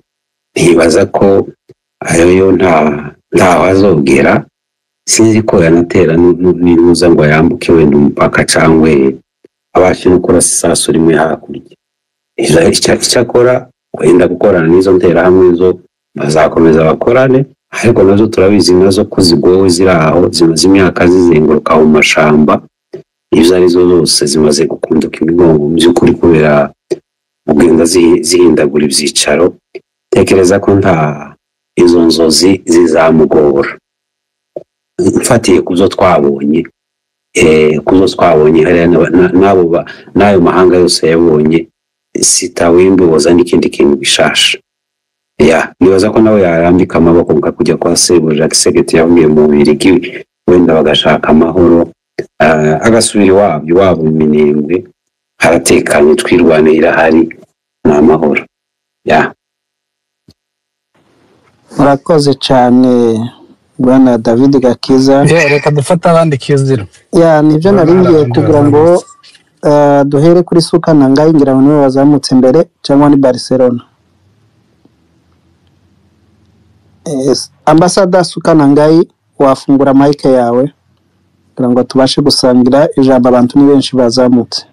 ntibaza ko ayo yo ntaho azogera. Sinzi ko yanatera n'inuza ngo yambuke wenda umupaka cyangwa abashe no kurasa isasu rimwe hakurya. Icyakora wenda gukorana n'izo nterahamwe zo bazakomeza bakorane, ariko nazo turabizi nazo ko zigowe ziri aho, zimaze imyaka zizenguruka mu mashamba, izo arizo zose zimaze gukunduka imigongo mu by'ukuri kubera kugenda zihindagura ibyicaro. Tekereza ko nta izo nzozi zizamugora. Mfatiye ku zo twabonye, ku zo twabonye hariya n'ayo mahanga yose yabonye, sitawimbi woza n'ikindi kintu gishasha. Ya, nibaza ko nawe yarambika amaboko nka kujya kwa sebuja Kisegeti yavuye mu Bubiligi, wenda bagashaka amahoro, agasubira iwabo mu Minembwe. Haratekanye, Twirwaneho irahari, ni amahoro ya. Murakoze cyane bwana David Gakiza. Yeah, reka dufate abandi kizira. Ya, nibyo Ndabona nari hari ngiye abandi kugira ngo bazamutse. duhere kuri Suka na Ngayi, ngira ngo niwe wazamutse mbere cyangwa ni Barcelona. Ambasada Suka na Ngayi, wafungura mike yawe kugira ngo tubashe gusangira ijambo, abantu ni benshi bazamutse.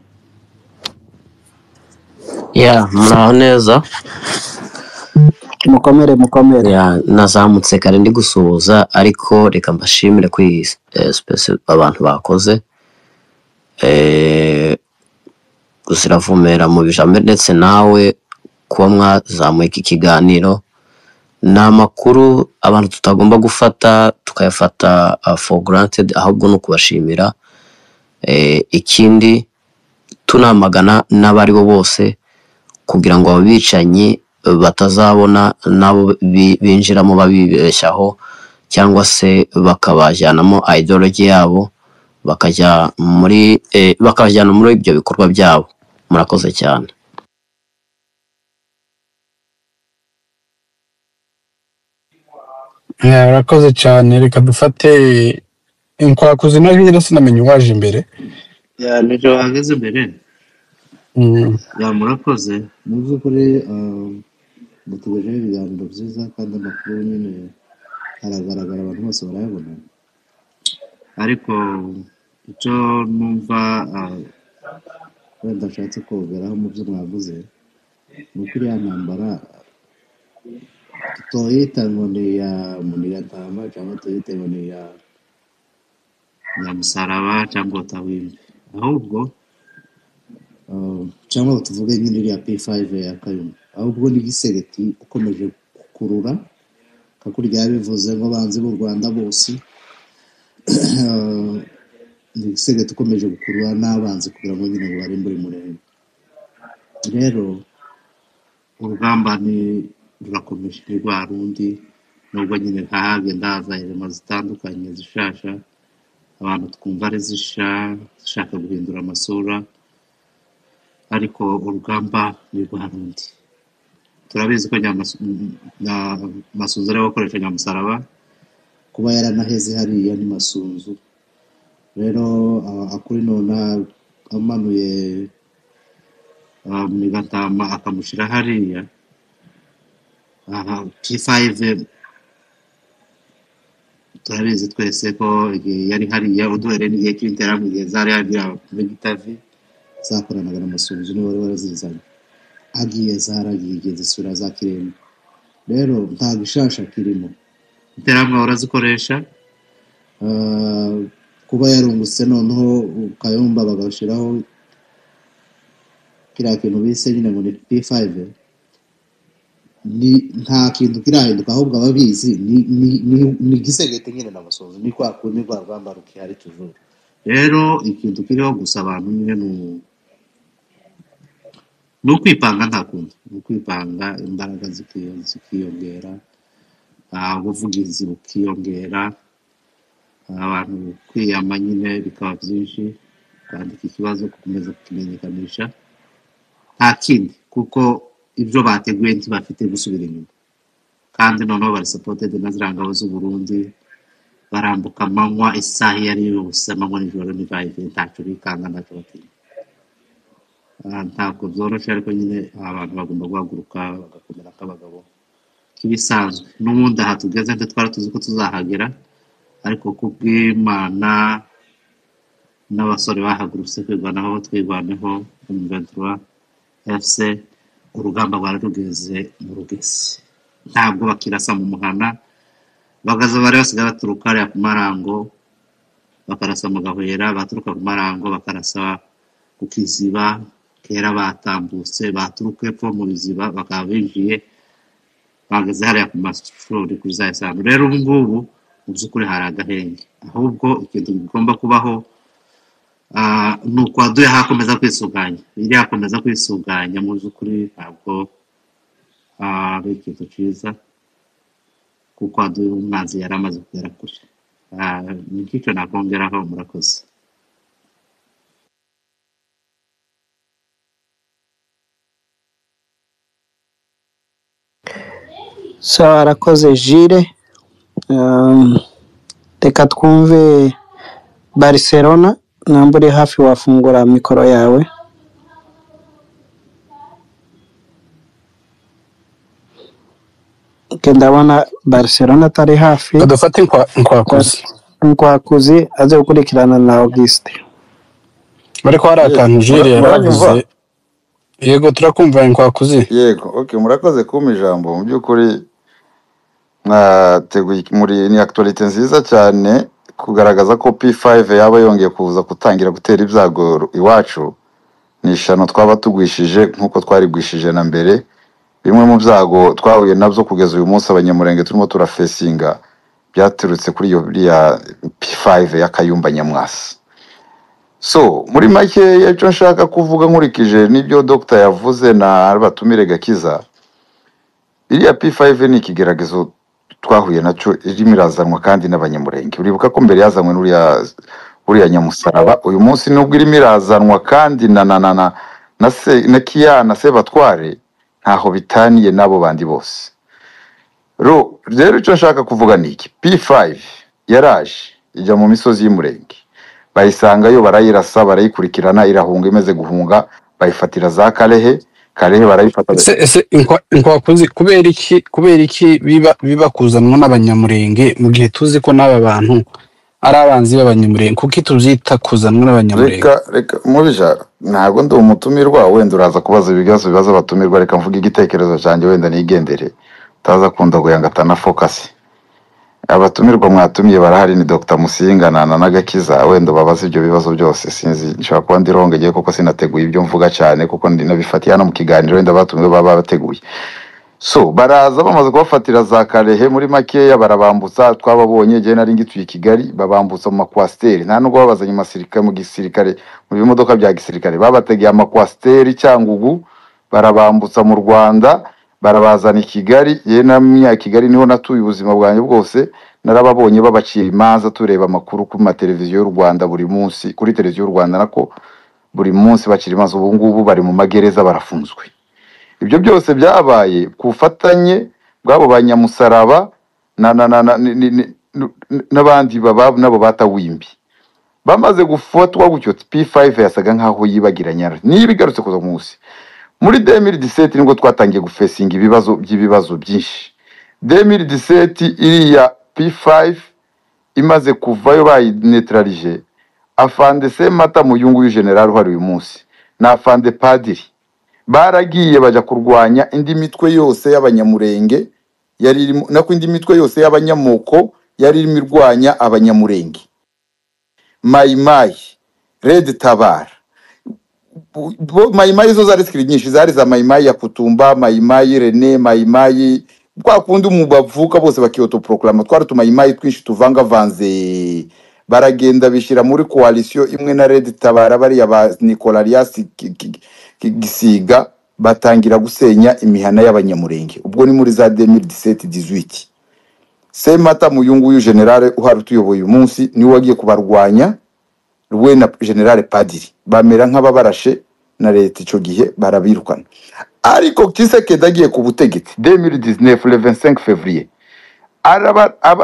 Ya, muraho neza. Mukomere mukomere. Ya, nazamutse kare ndi gusuhuza, ariko reka mbashimire kuri iyi space abantu bakoze. Eh, Ziravumera mu bijambo, ndetse nawe kuba mwazamuye iki kiganiro. Ni amakuru abantu tutagomba gufata tukayafata for granted, ahubwo ni ukubashimira. Ikindi tunamagana n'abari bo bose kugira ngo abo bicanyi batazabona nabo binjiramo babibeshyaho, cyangwa se bakabajyanamo ideology yabo, bakajya muri bakabajyana muri ibyo bikorwa byabo. Murakoze cyane. Yeah, urakoze cyane. Reka dufate inkwakuzi na rero sinamenye uwaje imbere. Ya, nicyo wahageze mbere. Ya, murakoze mu by'ukuri. Mutugejeho ibiganiro byiza kandi amakuru nyine aragaragara, abantu bose barayabona. Ariko icyo numva wenda nshatse kongeraho mu byo mwavuze ni uko iriya ntambara tutoyita ngo ni iya Munigatama cyangwa tuyite ngo ni iya Nyamusaraba cyangwa Otawimbi, ahubwo cyangwa ngo tuvuge nyine iriya P5 ya Kayumba, ahubwo ni Gisegeti ukomeje gukurura kakurya bivuze ngo abanzi b'u Rwanda bose. Ni Gisegeti ukomeje gukurura n'abanzi kugira ngo nyine ngo barimbure Umurenge. Rero urugamba ni rurakomeje, ni rwa rundi, nubwo nyine hagenda haza irema zitandukanye zishasha, abantu twumva ari zisha zishaka guhindura amasura, ariko urugamba ni rwa rundi. Turabizi ko Masunzu ariwe wakoresha Nyamusaraba, kuba yaranaheze hariya ni Masunzu. Rero akuri nona amanuye Munigatama akamushyira hariya aha P5. Turabizi twese ko igihe yari hariya uduhere n'igihe cy'interahamwe, igihe zari hariya muri Gitavi zakoranaga na Masunzu, niwe wari warazizanye. Agiye zaragiye, igihe zisubira za Kiremba. Rero nta gishasha kirimo, interahamwe barazikoresha. Kuba yarungutse noneho Kayumba bagashyiraho kiriya kintu bise nyine ngo ni P5, ni nta kintu kirahinduka, ahubwo ababizi ni Gisegeti nyine na Masunzu, ni kwa kundi rwa rugamba rukihari tujuru. Rero ikintu kiriho gusa abantu nyine ni ukwipanga, nta kundi ni ukwipanga, imbaraga zikiyongera, ubuvugizi bukiyongera, abantu kwiyama nyine bikaba byinshi, kwandika ikibazo, gukomeza kukimenyekanisha, nta kindi, kuko ibyo bateguye ntibafite gusubira inyuma. Kandi noneho bari supported na ziriya ngabo z'u Burundi, barambuka amanywa, isaha iyo ari yo yose, amanywa nijoro ni vibe, ntacyo bikanga, ntacyo batinya. Ntabwo byoroshye, ariko nyine abantu bagomba guhaguruka bagakomera nk'abagabo nk'ibisanzwe. N'ubundi aha tugeze ntitwari tuzi ko tuzahagera, ariko kubw'Imana n'abasore bahagurutse kwirwanaho, Twirwaneho, M23 FC, urugamba rwari rugeze mu rugezi, ntabwo bakirasa mu muhana, bagaza bari basigaye baturuka hariya ku Marango bakarasa mu Gahwera, baturuka ku Marango bakarasa ku Kiziba, kera batambutse baturuka epfo mu Biziba bakaba binjiye bageze hariya ku mashuri kuri za Isano. Rero ubu ngubu mu by'ukuri hari agahenge, ahubwo ikintu kigomba kubaho ni ukwaduye hakomeza kwisuganya, iriya hakomeza kwisuganya mu by'ukuri ntabwo ari ikintu cyiza, kuko aduye umwanzi yari amaze kugera kure. Ni nk'icyo nakongeraho, murakoze. Sawa, arakoze Jire. Reka twumve Barcelona, namba uri hafi wafungura mikoro yawe. Okay, ndabona Barcelona atari hafi. Badufate inkwakuzi. Nkwakuzi aze gukurikirana na Auguste. Ariko hari Yes, akantu Jire muranyumva? yaravuze. Yego, turakumva inkwakuzi. Yego, okay, murakoze kumpa ijambo. Mu by'ukuri mwateguye muri ni actualité nziza cyane kugaragaza ko P5 yaba yongeye kuza gutangira gutera ibyago iwacu. Ni ishano twaba tugwishije nk'uko twarigwishije na mbere. Bimwe mu byago twahuye nabyo kugeza uyu munsi abanyamurenge turimo turafesinga byaturutse kuri iyo iriya P5 ya Kayumba Nyamwasa. So muri make icyo nshaka kuvuga nkurikije n'ibyo Dr yavuze na Batumire Gakiza, iriya P5 ni ikigeragezo twahuye nacyo, irimo irazanwa kandi n'abanyamurenge. Uribuka ko mbere yazanywe n'uriya uriya nyamusaraba, uyu munsi nubwo irimo irazanwa kandi na na na na na se na Kiya na Sebatware, ntaho bitaniye n'abo bandi bose. Rero icyo nshaka kuvuga ni iki: P5 yaraje ijya mu misozi y'Umurenge, bayisangayo barayirasa, barayikurikirana, irahunga, imeze guhunga bayifatira za Karehe, Karehe barayifata. Ese inkwakuzi, kubera iki biba kuzanwa n'abanyamurenge mu gihe tuzi ko n'aba bantu ari abanzi b'abanyamurenge? Kuki tubyita kuzanwa n'abanyamurenge? Reka mubija, ntabwo ndi umutumirwa, wenda uraza kubaza ibibazo bibaza abatumirwa. Reka mvuge igitekerezo cyanjye wenda nigendere, utaza kundagoya ngo atana focus. Abatumirwa mwatumiye barahari, ni Dr Musinga na Nagakiza, wenda babaza ibyo bibazo byose. Sinzi, nshobora kuba ndi wrong igihe kuko sinateguye ibyo mvuga cyane, kuko nabifatiye hano mu kiganiro, wenda abatumiwe baba bateguye. So baraza bamaze kubafatira za Karehe, muri makeya barabambutsa, twababonye igihe nari ngituye i Kigali, babambutsa mu makwasiteri. Nta nubwo babazanye mu gisirikare, mu bimodoka bya gisirikare, babategeye amakwasiteri Cyangugu, barabambutsa mu Rwanda, barabazana i Kigali. Yewe na munya Kigali niho natuye ubuzima bwanjye bwose, narababonye babacira imanza, tureba amakuru ku mateleviziyo y'u Rwanda buri munsi, kuri televiziyo y'u Rwanda nako buri munsi bacira imanza. Ubu ngubu bari mu magereza barafunzwe. Ibyo byose byabaye ku bufatanye bw'abo banyamusaraba na na na na n'abandi baba nabo batawimbi. Bamaze gufatwa gutyo, P5 yasaga nkaho yibagiranya, niba igarutse kuza munsi muri 2017 nibwo twatangiye gufesinga ibibazo by'ibibazo byinshi. 2017 iriya P5 imaze kuvayo bayinetralije, afande Semata Muyungu general uhari uyu munsi na afande Padiri baragiye bajya kurwanya indi mitwe yose y'abanyamurenge yari irimo, nako indi mitwe yose y'abanyamoko yari irimo irwanya abanyamurenge, Mayimayi, Red Tabara. Mayimayi zo zari zikiri nyinshi, zari za Mayimayi ya Kutumba, Mayimayi Rene, Mayimayi kwa kundi mu bavuka bose bakiyotoproklama, twari tumayimayi twinshi tuvangavanze. Baragenda bishyira muri coalition imwe na Red Tabara, bariya ba Nicolarias Gisiga, batangira gusenya imihana y'abanyamurenge. Ubwo ni muri za 2017 18. Semata Muyungu general uhari utuyoboye uyu munsi niwe wagiye kubarwanya, we na general Padiri bamera nk'ababarashe na leta icyo gihe barabirukana. Ariko Tshisekedi agiye ku butegetsi 2019 le 25 février,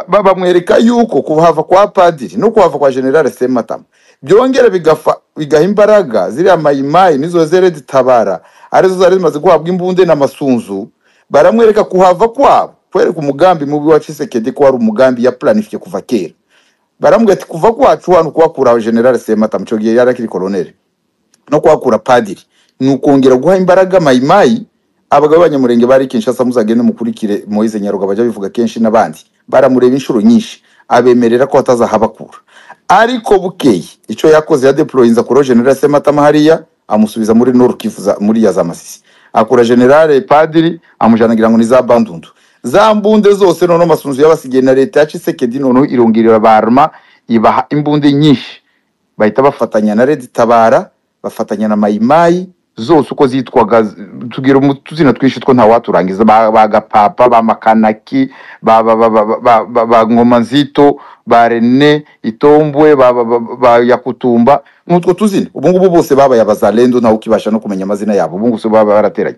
bamwereka yuko kuhava kwa Padiri no kuhava kwa general Sematama byongera bigaha imbaraga ziriya mayimayi nizo zere tabara arizo zari zimaze guhabwa imbunde n'amasunzu. Baramwereka kuhava kwabo kwereka umugambi mubi wa Tshisekedi ko wari umugambi ya planifiye kuva kera. Baramubwira ati kuva kwacu hano kuhakura general Sematama, icyo gihe yari akiri colonel, no kuhakura Padiri ni ukongera guha imbaraga mayimayi. Abagabo b'abanyamurenge bari Kinshasa, muzagende mukurikire Moise Nyaruga bajya bivuga kenshi n'abandi, baramureba inshuro nyinshi abemerera ko atazahabakura. Ariko bukeye icyo yakoze, ya deployinza kuri general Sematama hariya, amusubiza muri Nord Kivu muri ya za Masisi, akura general Padiri amujana ngira ngo ni za Bandundu, za mbunde zose. Noneho Masunzu yabasigiye na leta ya Tshisekedi, noneho irongera barma ibaha imbunde nyinshi, bahita bafatanya na Red Tabara, bafatanya na Mayimayi zose uko zitwaga, tugira utuzina twinshi two ntawaturangiza, ba Gapapa, ba Makanaki, ba Ngoma Nzito, ba Rene Itombwe, ba Yakutumba, n'utwo tuzina. Ubu ngubu bose babaye abazalendo, ntawe ukibasha no kumenya amazina yabo, ubu ngubu baba barateranye.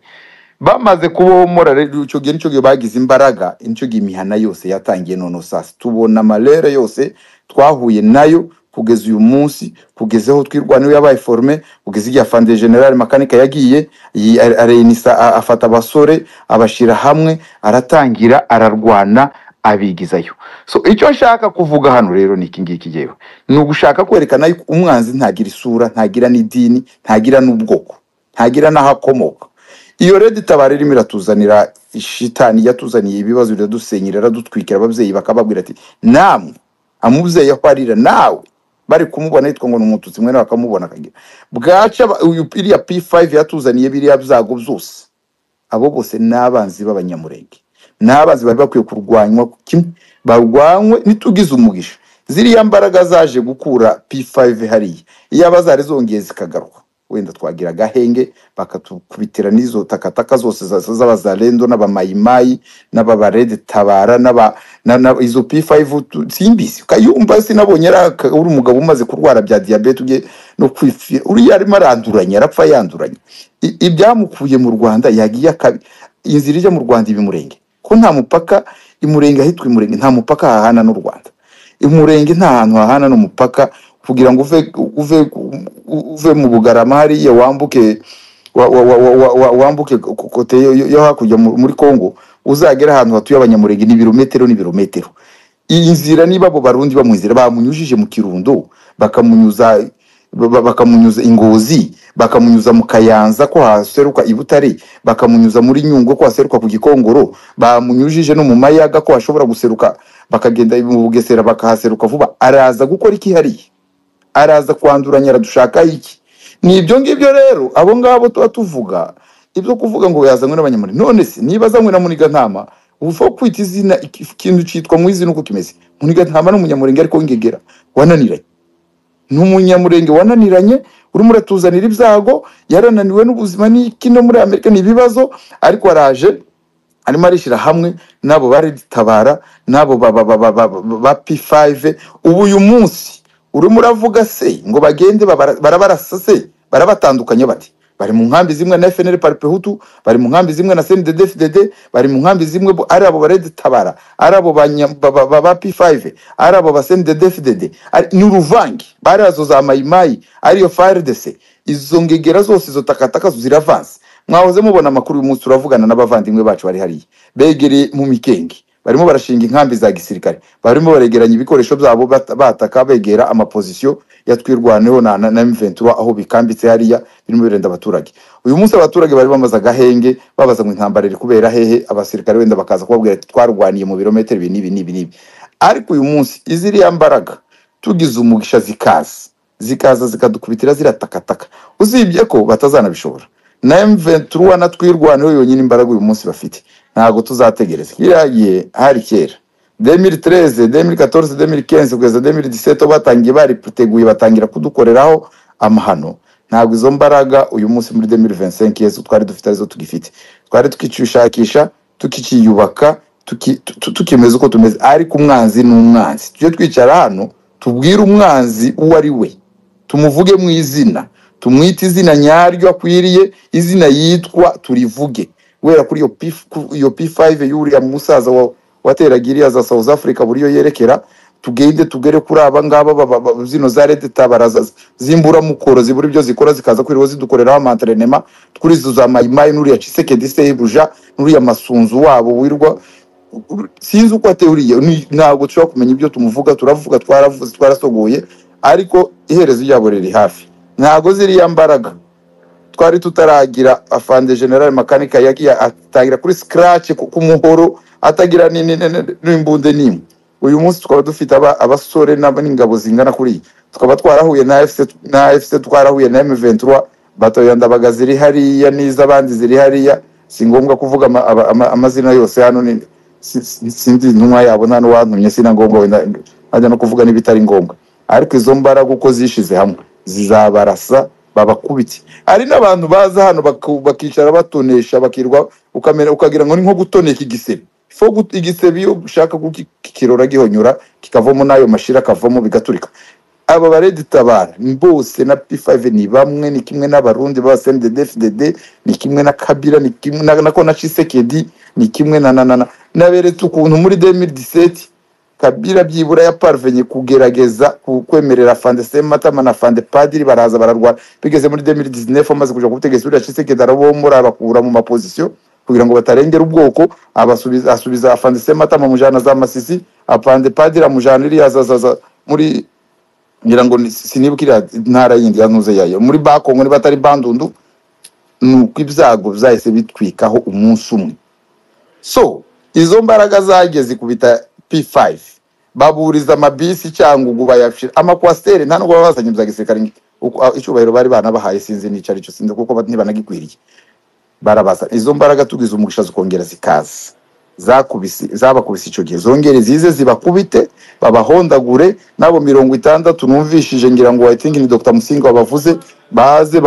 Bamaze kubomora rero, icyo gihe nicyo gihe bagize imbaraga, nicyo gihe imihana yose yatangiye. None sasa tubona amalere yose twahuye nayo kugeza uyu munsi, kugeza aho Twirwaneho yabaye formé, kugeza igihe afande general Makanika yagiye arenisa, afata abasore abashyira hamwe, aratangira ararwana, abigizayo. So icyo nshaka kuvuga hano rero ni iki ngiki: yewe, ni ugushaka kwerekana yuko umwanzi ntagira isura, ntagira n'idini, ntagira n'ubwoko, ntagira n'aho akomoka. Iyo Red Tabara irimo iratuzanira shitani, yatuzaniye ibibazo, biradusenyera, iradutwikira ababyeyi, bakababwira ati namwe amubyeyi aho arira nawe bari kumubona yitwa ngo ni Umututsi, mwene bakamubona akagira bwaca uyu iriya P5 yatuzaniye biriya byago byose. Abo bose ni abanzi b'Abanyamurenge, ni abanzi bari bakwiye kurwanywa kimwe, barwanywe. Nitugize umugisha, ziriya mbaraga zaje gukura P5 hariya, iyaba zari zongeye zikagaruka, wenda twagira agahenge, bakatukubitira n'izo takataka zose z'abazalendo n'abamayimayi n'ababarede tabara n'aba izo P5 simbizi. Kayumba sinabonye uri umugabo umaze kurwara bya diyabete, ugiye no kwifira, uriya arimo aranduranya, arapfa yanduranya. Ibyamukuye mu Rwanda yagiye akabi inzira ijya mu Rwanda iba Imurenge, ko nta mupaka Imurenge, ahitwa Imurenge nta mupaka hahana n'u Rwanda. Imurenge nta hantu hahana n'umupaka, kugira ngo uve mu Bugarama hariya wambuke wambuke côté yo hakurya muri Kongo, uzagera ahantu hatuye Abanyamurenge ni ibirometero n'ibirometero. Iyi nzira, niba abo Barundi bamu inzira bamunyujije mu Kirundo, bakamunyuza Ingozi, bakamunyuza mu Kayanza ko haseruka i Butare, bakamunyuza muri Nyungwe ko haseruka ku Gikongoro, bamunyujije no mu Mayaga ko hashobora guseruka, bakagenda mu Bugesera bakahaseruka vuba, araza gukora iki hariya? Araza kwanduranya, aradushaka iki? Ni ibyo ngibyo rero abo ngabo tuba tuvuga, ibyo kuvuga ngo yazanywe n'Abanyamurenge. None se niba azanywe na Muniga Ntama, ufa kwita izina ikintu cyitwa mu izina uko kimeze? Muniga Ntama ni Umunyamurenge, ariko w'ingegera wananiranye, ni Umunyamurenge wananiranye, urimo uratuzanira ibyago, yarananiwe n'ubuzima n'iki, no muri Amerika ni ibibazo, ariko araje arimo arishyira hamwe n'abo bari tabara n'abo ba P5. Ubu uyu munsi urimo uravuga se ngo bagende barabarasa se, barabatandukanye bati bari mu nkambi zimwe na FNL Parpehutu, bari mu nkambi zimwe na CNDD-FDD, bari mu nkambi zimwe ari abo baredi tabara, ari abo ba P5, ari abo ba CNDD-FDD, ni uruvange, bari azo za Mayimayi, ariyo FARDC, izo ngegera zose, izo takataka ziravanze. Mwahoze mubona amakuru, uyu munsi turavugana n'abavandimwe bacu bari hariya begereye mu Mikenge, barimo barashinga inkambi za gisirikare, barimo baregeranya ibikoresho byabo, bataka begera amapozisiyo ya Twirwaneho na M23 aho bikambitse hariya, birimo birenda abaturage. Uyu munsi abaturage bari bamaze agahenge, babaza ngo intambara iri kubera hehe? Abasirikare wenda bakaza kubabwira ati twarwaniye mu birometero ibi n'ibi n'ibi n'ibi. Ariko uyu munsi iziriya mbaraga tugize umugisha zikaza zikadukubitira ziratakataka, usibye ko batazanabishobora na M23 na Twirwaneho yonyine, imbaraga uyu munsi bafite, ntabwo tuzategereza. Kiriya gihe hari kera 2013, 2014, 2015 kugeza 2017, batangiye bariteguye, batangira kudukoreraho amahano. Ntabwo izo mbaraga uyu munsi muri 2025 yesu twari dufite arizo tugifite. Twari tukicishakisha, tukikiyubaka, tukimeze uko tumeze, ariko umwanzi ni umwanzi. Tujye twicara hano tubwire umwanzi uwo ari we, tumuvuge mu izina, tumwite izina nyaryo akwiriye, izina yitwa turivuge, guhera kuri iyo P5 y'uriya musaza wateraga iriya za South Africa buriyo yerekera, tugende tugere kuri aba ngaba zino za Red Tabara z'imburamukoro, zibura ibyo zikora zikaza kwirirwa zidukoreraho amantrenema, kuri izo za Mayimayi n'uriya Tshisekedi sebuja n'uriya Masunzu wabo wirwa, sinzi uko ateye uriya, ntabwo dushobora kumenya ibyo tumuvuga. Turavuga, twaravuze, twarasogoye, ariko iherezo ryabo riri hafi. Ntabwo ziriya mbaraga twari tutaragira afande general Makanika yagiye atangira kuri scratch ku muhoro, atagira n'imbunde n'imwe. Uyu munsi tukaba dufite abasore n'ingabo zingana kuri, tukaba twarahuye na FC na FC, twarahuye na M23, batayo Ndabaga ziri hariya n'iz'abandi ziri hariya. Si ngombwa kuvuga amazina yose hano, ni sinzi intumwa yabo, nta n'uwantumye, sina ngombwa wenda ajya no kuvuga n'ibitari ngombwa. Ariko izo mbaraga uko zishize hamwe zizabarasa, babakubite. Hari n'abantu baza hano bakicara batonesha, bakirwa ukamera ukagira ngo ni nko gutoneka igisebe. Igisebe iyo ushaka kukirora gihonyora kikavamo n'ayo mashira akavamo bigaturika. Aba baRED-Tabara bose na P5 ni bamwe, ni kimwe n'abarundi ba CNDD FDD, ni kimwe na Kabila, ni kimwe na na Tshisekedi, ni kimwe na naberetse ukuntu muri 2017 Kabila byibura yaparvenye kugerageza kwemerera Afande Sematama na Afande Padiri, baraza bararwana. Bigeze muri 2019 amaze kuja ku butegetsi, uriya Tshisekedi arabomora, abakura mu maposition kugira ngo batarengera ubwoko, abasubiza, asubiza Afande Sematama amujana za Masisi, Afande Padiri amujana iriya za muri, ngira ngo sinibuka iriya ntara yindi yanuze yayo muri Bakongo niba atari Bandundu. Nuko ibyago byahise bitwikaho umunsi umwe. So izo mbaraga zageze kubita P5, baburiza amabisi cyangwa ugu bayashira amakwasiteri, nta nubwo babazanye bya gisirikare, icyubahiro bari banabahaye sinzi n'icyo aricyo, sinzi kuko ntibanagikwiriye. Barabaza izo mbaraga, tugize umugisha zikongera zikaza, zakubise zabakubise icyo gihe, zongere zize zibakubite, babahondagure nabo 60 numvishije, ngira ngo I think ni Dr Musinga wabavuze, baze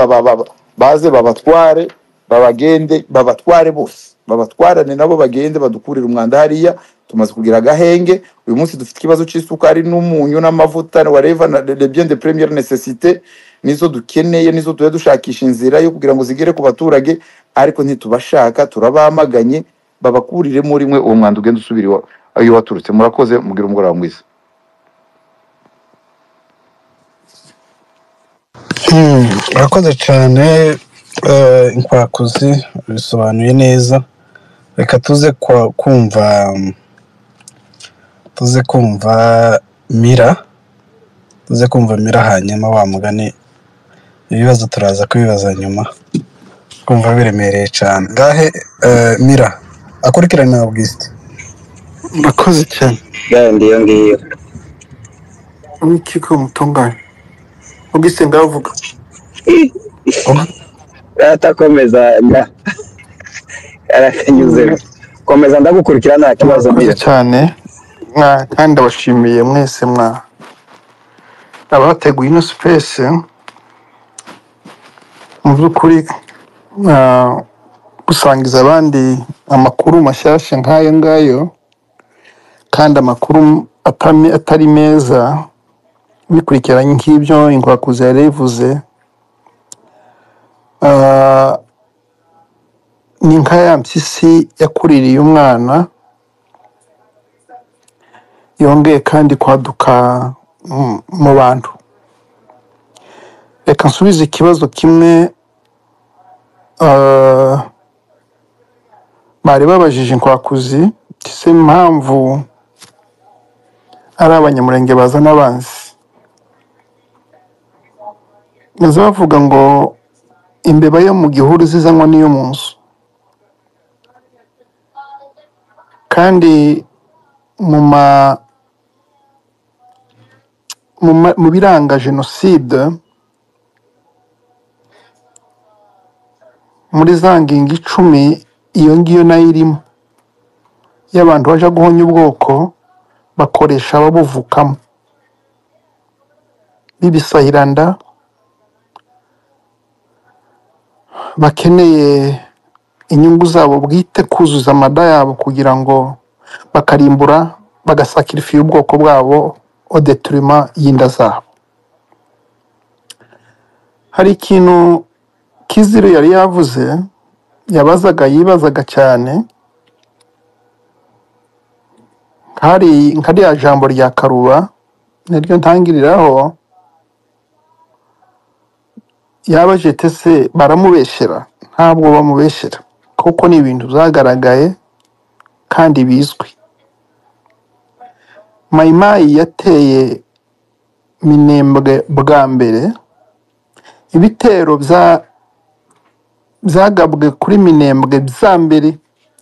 baze babatware, babagende babatware bose, babatwarane nabo bagende badukurire umwanda hariya. Tumaze kugira agahenge. Uyu munsi dufite ikibazo cy'isukari n'umunyu n'amavuta, whatever, na les biens de première nécessité nizo dukeneye, nizo tuba dushakisha inzira yo kugira ngo zigere ku baturage, ariko ntitubashaka, turabamaganye, babakuriremo rimwe uwo mwanda ugenda usubira iyo waturutse. Murakoze, mugire umugoroba mwiza. Urakoze cyane, inkwakuzi bisobanuye neza. Reka tuze kumva, tuze kumva Mira, tuze kumva Mira, hanyuma wa mugani ibibazo turaza kubibaza nyuma, kumva biremereye cyane. Ngahe Mira akurikirana Augustin. Murakoze cyane. Yandi iyo ngiyo. Urukiko mutunganye. Augustin ndavuga. Atakomeza nga arakanyuze. Komeza ndagukurikira nta kibazo Murakoze Mira. cyane. Kandi ndabashimiye mwese mwa abateguye ino space. Mu by'ukuri gusangiza abandi amakuru mashyashya nk'ayo ngayo, kandi amakuru atari meza, bikurikiranye nk'ibyo inkwakuzi yari ivuze, ni nka ya mpyisi yakuririye umwana yongeye kandi kwaduka mu bantu. Reka nsubize ikibazo kimwe bari babajije inkwakuzi, ese impamvu ari abanyamurenge bazana abanzi? Baza bavuga ngo imbeba yo mu gihuru zizanwa n'iyo mu nzu, kandi mu biranga jenoside muri za ngingo 10, iyo ngiyo nayo irimo y'abantu baje guhonya ubwoko bakoresha ababuvukamo b'ibisahiranda bakeneye inyungu zabo bwite, kuzuza amada yabo kugira ngo bakarimbura bagasakirifiya ubwoko bwabo au détriment y'inda zabo. Hari ikintu Kiziro yari yavuze, yabazaga yibazaga cyane, hari nka rya jambo rya Karuba niryo ntangiriraho, yabaje se baramubeshyera? Ntabwo bamubeshyera, kuko ni ibintu byagaragaye kandi bizwi. Mayimayi yateye Minembwe bwa mbere, ibitero byagabwe kuri Minembwe bya mbere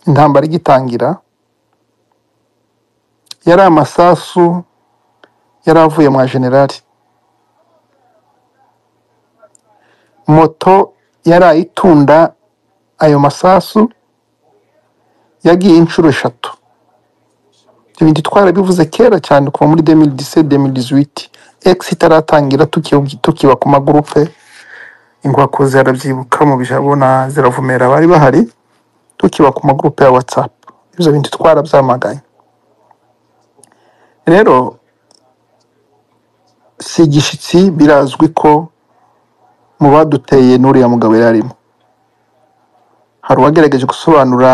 intambara igitangira, yari amasasu yari avuye mwa generali, moto yari ayitunda ayo masasu yagiye inshuro 3. Ibyo bintu twarabivuze kera cyane kuva muri 2017 2018 X itaratangira, tukiba ku magurupe, ingwakozi arabyibuka mu bijabo na ziravumera bari bahari, tukiba ku magurupe ya WhatsApp. Ibyo bintu twarabyamaganye. Rero Si igishitsi, birazwi ko mu baduteye n'uriya mugabo yari arimo. Hari uwagerageje gusobanura,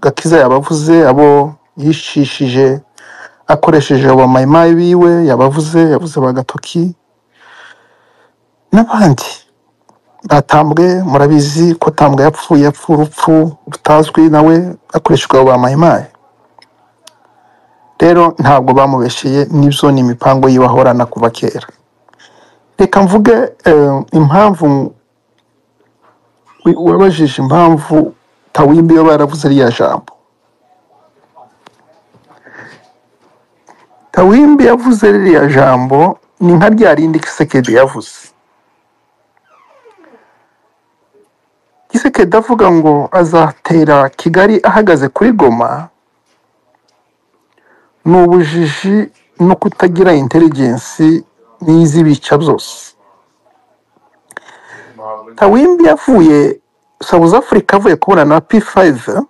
Gakiza yabavuze abo yishishije akoresheje abo mayimayi biwe, yabavuze, yavuze ba Gatoki n'abandi batambwe. Murabizi ko Tambwe yapfuye, yapfuye urupfu rutazwi, nawe akoreshejwe abo ba mayimayi. Rero ntabwo bamubesheye, nibyo ni imipango yiwe ahorana kuva kera. Reka mvuge impamvu wabajije, impamvu Tawimbi yo baravuze ririya jambo. Tawimbi yavuze ririya jambo ni nka rya rindi Kisekedi yavuze. Kisekedi avuga ngo azatera Kigali ahagaze kuri Goma, ni ubujiji no kutagira intelligence n'izibica byose. Tawimbi yavuye South Africa avuye kubona na P5,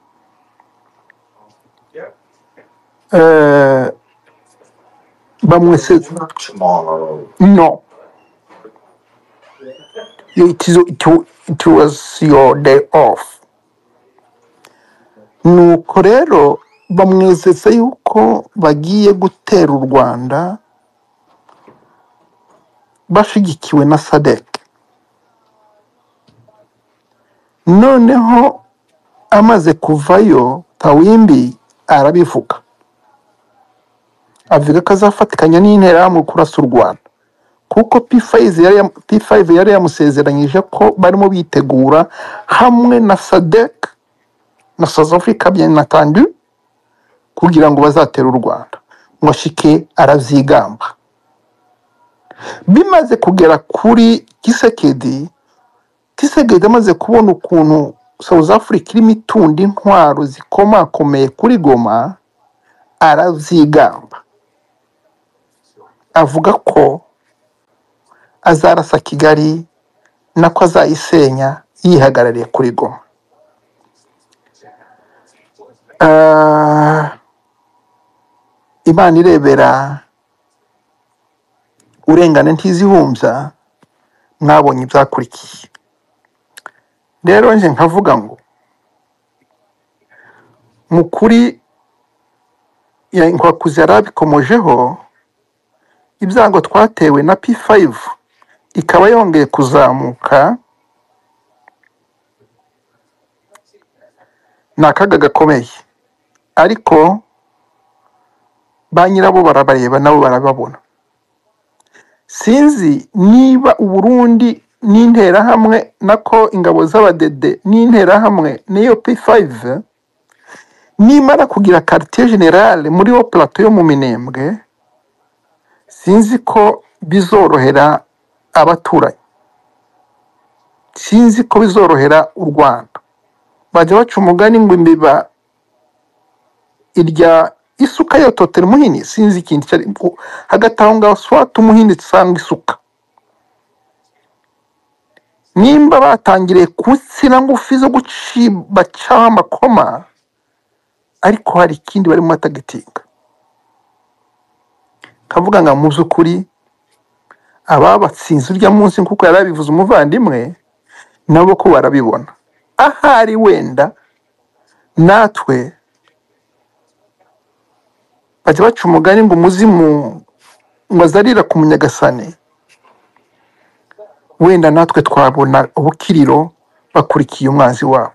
bamwese no, it was your day off. Nuko rero bamwizeza yuko bagiye gutera u Rwanda bashigikiwe na SADC. Noneho amaze kuvayo Tawimbi arabivuga, avuga ko azafatikanya n'interahamwe kurasa u Rwanda, kuko P5 yari yamusezeranyije ko barimo bitegura hamwe na SADC na South Africa bien entendu kugira ngo bazatere u Rwanda. Ngo ashike arabyigamba. Bimaze kugera kuri Kisekedi, Kisekedi amaze kubona ukuntu South Africa irimo itunda intwaro zikomakomeye kuri Goma, arabyigamba, avuga ko azarasa Kigali nako azayisenya yihagarariye kuri Goma. Imana irebera urengane ntizihumbya, mwabonye ibyakurikiye. Rero nje nkavuga ngo mu kuri Nkwakuzi yarabikomojeho, ibyago twatewe na P5 ikaba yongeye kuzamuka ni akaga gakomeye, ariko ba nyirabo barabareba nabo barababona. Sinzi niba Uburundi n'interahamwe nako ingabo z'abadede n'interahamwe n'iyo P5 nimara kugira quartier general muri wo plateau yo mu Minembwe, sinzi ko bizorohera abaturanyi, sinzi ko bizorohera u Rwanda. Bajya baca umugani ngo imbeba irya isuka yototera umuhini, sinzi ikindi cyari hagati aho ngaho, swata umuhini cyangwa isuka. Nimba batangiriye ku nsina ngufi zo bacaho amakoma, ariko hari ikindi barimo batagitinga. Kavuga ngo mu by'ukuri ababatsinze urya munsi nkuko yari abivuze umuvandimwe, nabo ko barabibona. Ahari wenda natwe bajya baca umugani ngo umuzimu ngo azarira ku munyagasani, wenda natwe twabona ubukiriro bakurikiye umwanzi wabo.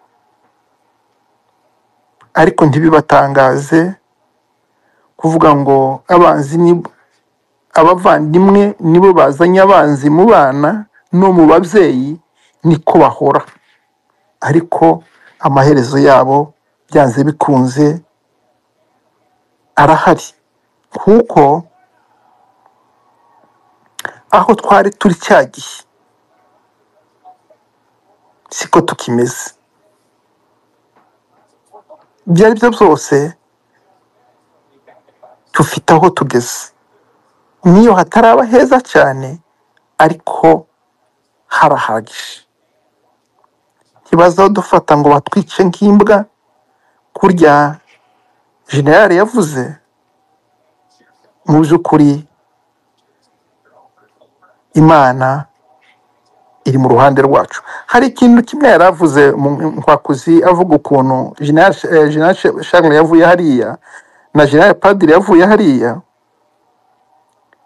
Ariko ntibibatangaze kuvuga ngo abanzi ni abavandimwe nibo bazanye abanzi mu bana no mu babyeyi, niko bahora. Ariko amaherezo yabo byanze bikunze arahari, kuko aho twari turi cya gihe siko tukimeze. Ibyo ari byo byose tufite aho tugeze, niyo hataraba heza cyane ariko harahagije. Ntibazadufata ngo batwice nk'imbwa kurya generale yavuze. Mu by'ukuri Imana iri mu ruhande rwacu. Hari ikintu kimwe yari avuze mu Nkwakuzi, avuga ukuntu General Charles yavuye hariya na General Padiri yavuye hariya.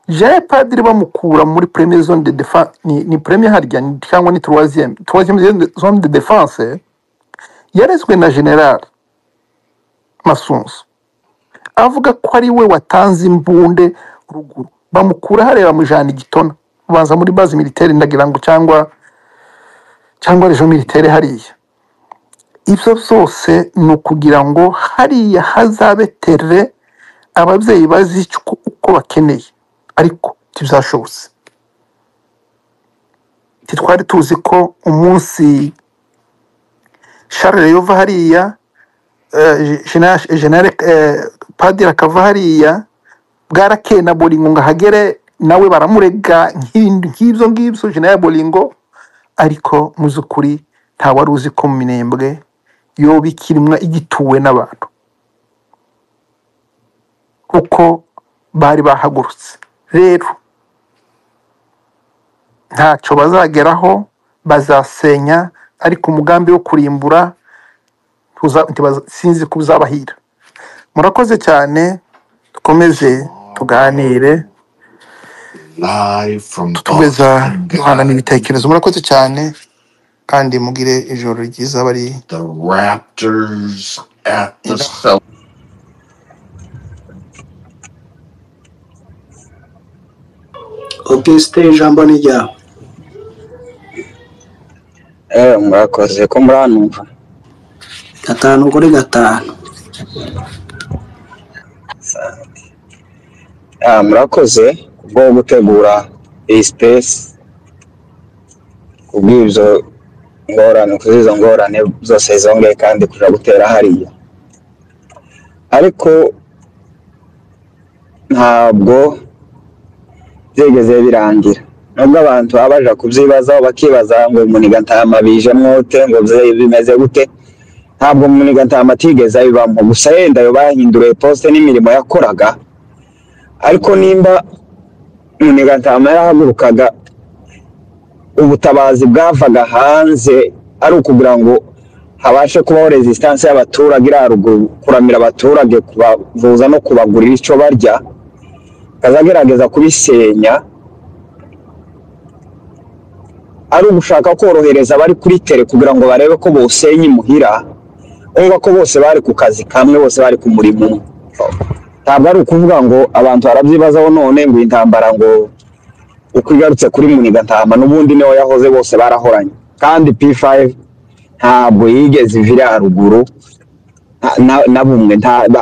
General Padiri bamukura muri première zone de défense, ni première harya cyangwa ni troisième zone de défense, yarezwe na General Masunzu avuga ko ari we watanze imbunde ruguru, bamukura hariya bamujana i Gitona, ubanza muri base militaire ndagira ngo cyangwa région militaire hariya. Ibyo byose ni ukugira ngo hariya hazabe tere, ababyeyi bazi uko bakeneye, ariko ntibyashobotse. Ntitwari tuzi ko umunsi Charles yova hariya, General Padiri akava hariya, bwarakeye na Bolingo ngo ahagere nawe baramurega nk'ibyo ngibyo General Bolingo. Ariko mu by'ukuri nta wari uzi ko mu Minembwe yoba ikirimwa igituwe n'abantu kuko bari bahagurutse. Rero ntacyo bazageraho, bazasenya, ariko umugambi wo kurimbura sinzi ko uzabahira. Murakoze cyane, dukomeze tuganire, Live from tukomeza Boston duhana n'ibitekerezo. Garden, Murakoze cyane kandi mugire ijoro ryiza bari the Raptors at the inaha. Celtics. Augustin, ijambo ni ryawe. Murakoze ko muranumva. 5 kuri 5. Murakoze kubwo gutegura iyi space, kubw'ibyo ngorane, kuri izo ngorane zose zongeye kandi kuja gutera hariya. Ariko ntabwo byigeze birangira, nubwo abantu baba baja kubyibazaho bakibaza ngo Muniga-ntama bijemwo ute, ngo bimeze gute. Ntabwo Muniga-ntama atigeze abibamo, gusa yenda yo bahinduriye poste n'imirimo yakoraga. Ariko nimba Muniga-ntama yarahagurukaga, ubutabazi bwavaga hanze ari ukugira ngo habashe kubaho resistance y'abaturage iri haruguru, kuramira abaturage, kubavuza no kubagurira icyo barya, akazagerageza kubisenya ari ugushaka korohereza abari kuri tere kugira ngo barebe ko bosenya imuhira. Umva ko bose bari ku kazi kamwe, bose bari ku murimo umwe. Ntabwo ari ukuvuga ngo abantu barabyibazaho none ngo intambara ngo uko igarutse kuri Muniga-ntama, n'ubundi niho yahoze, bose barahoranye. Kandi P5 ntabwo yigeze iva iri haruguru na bumwe,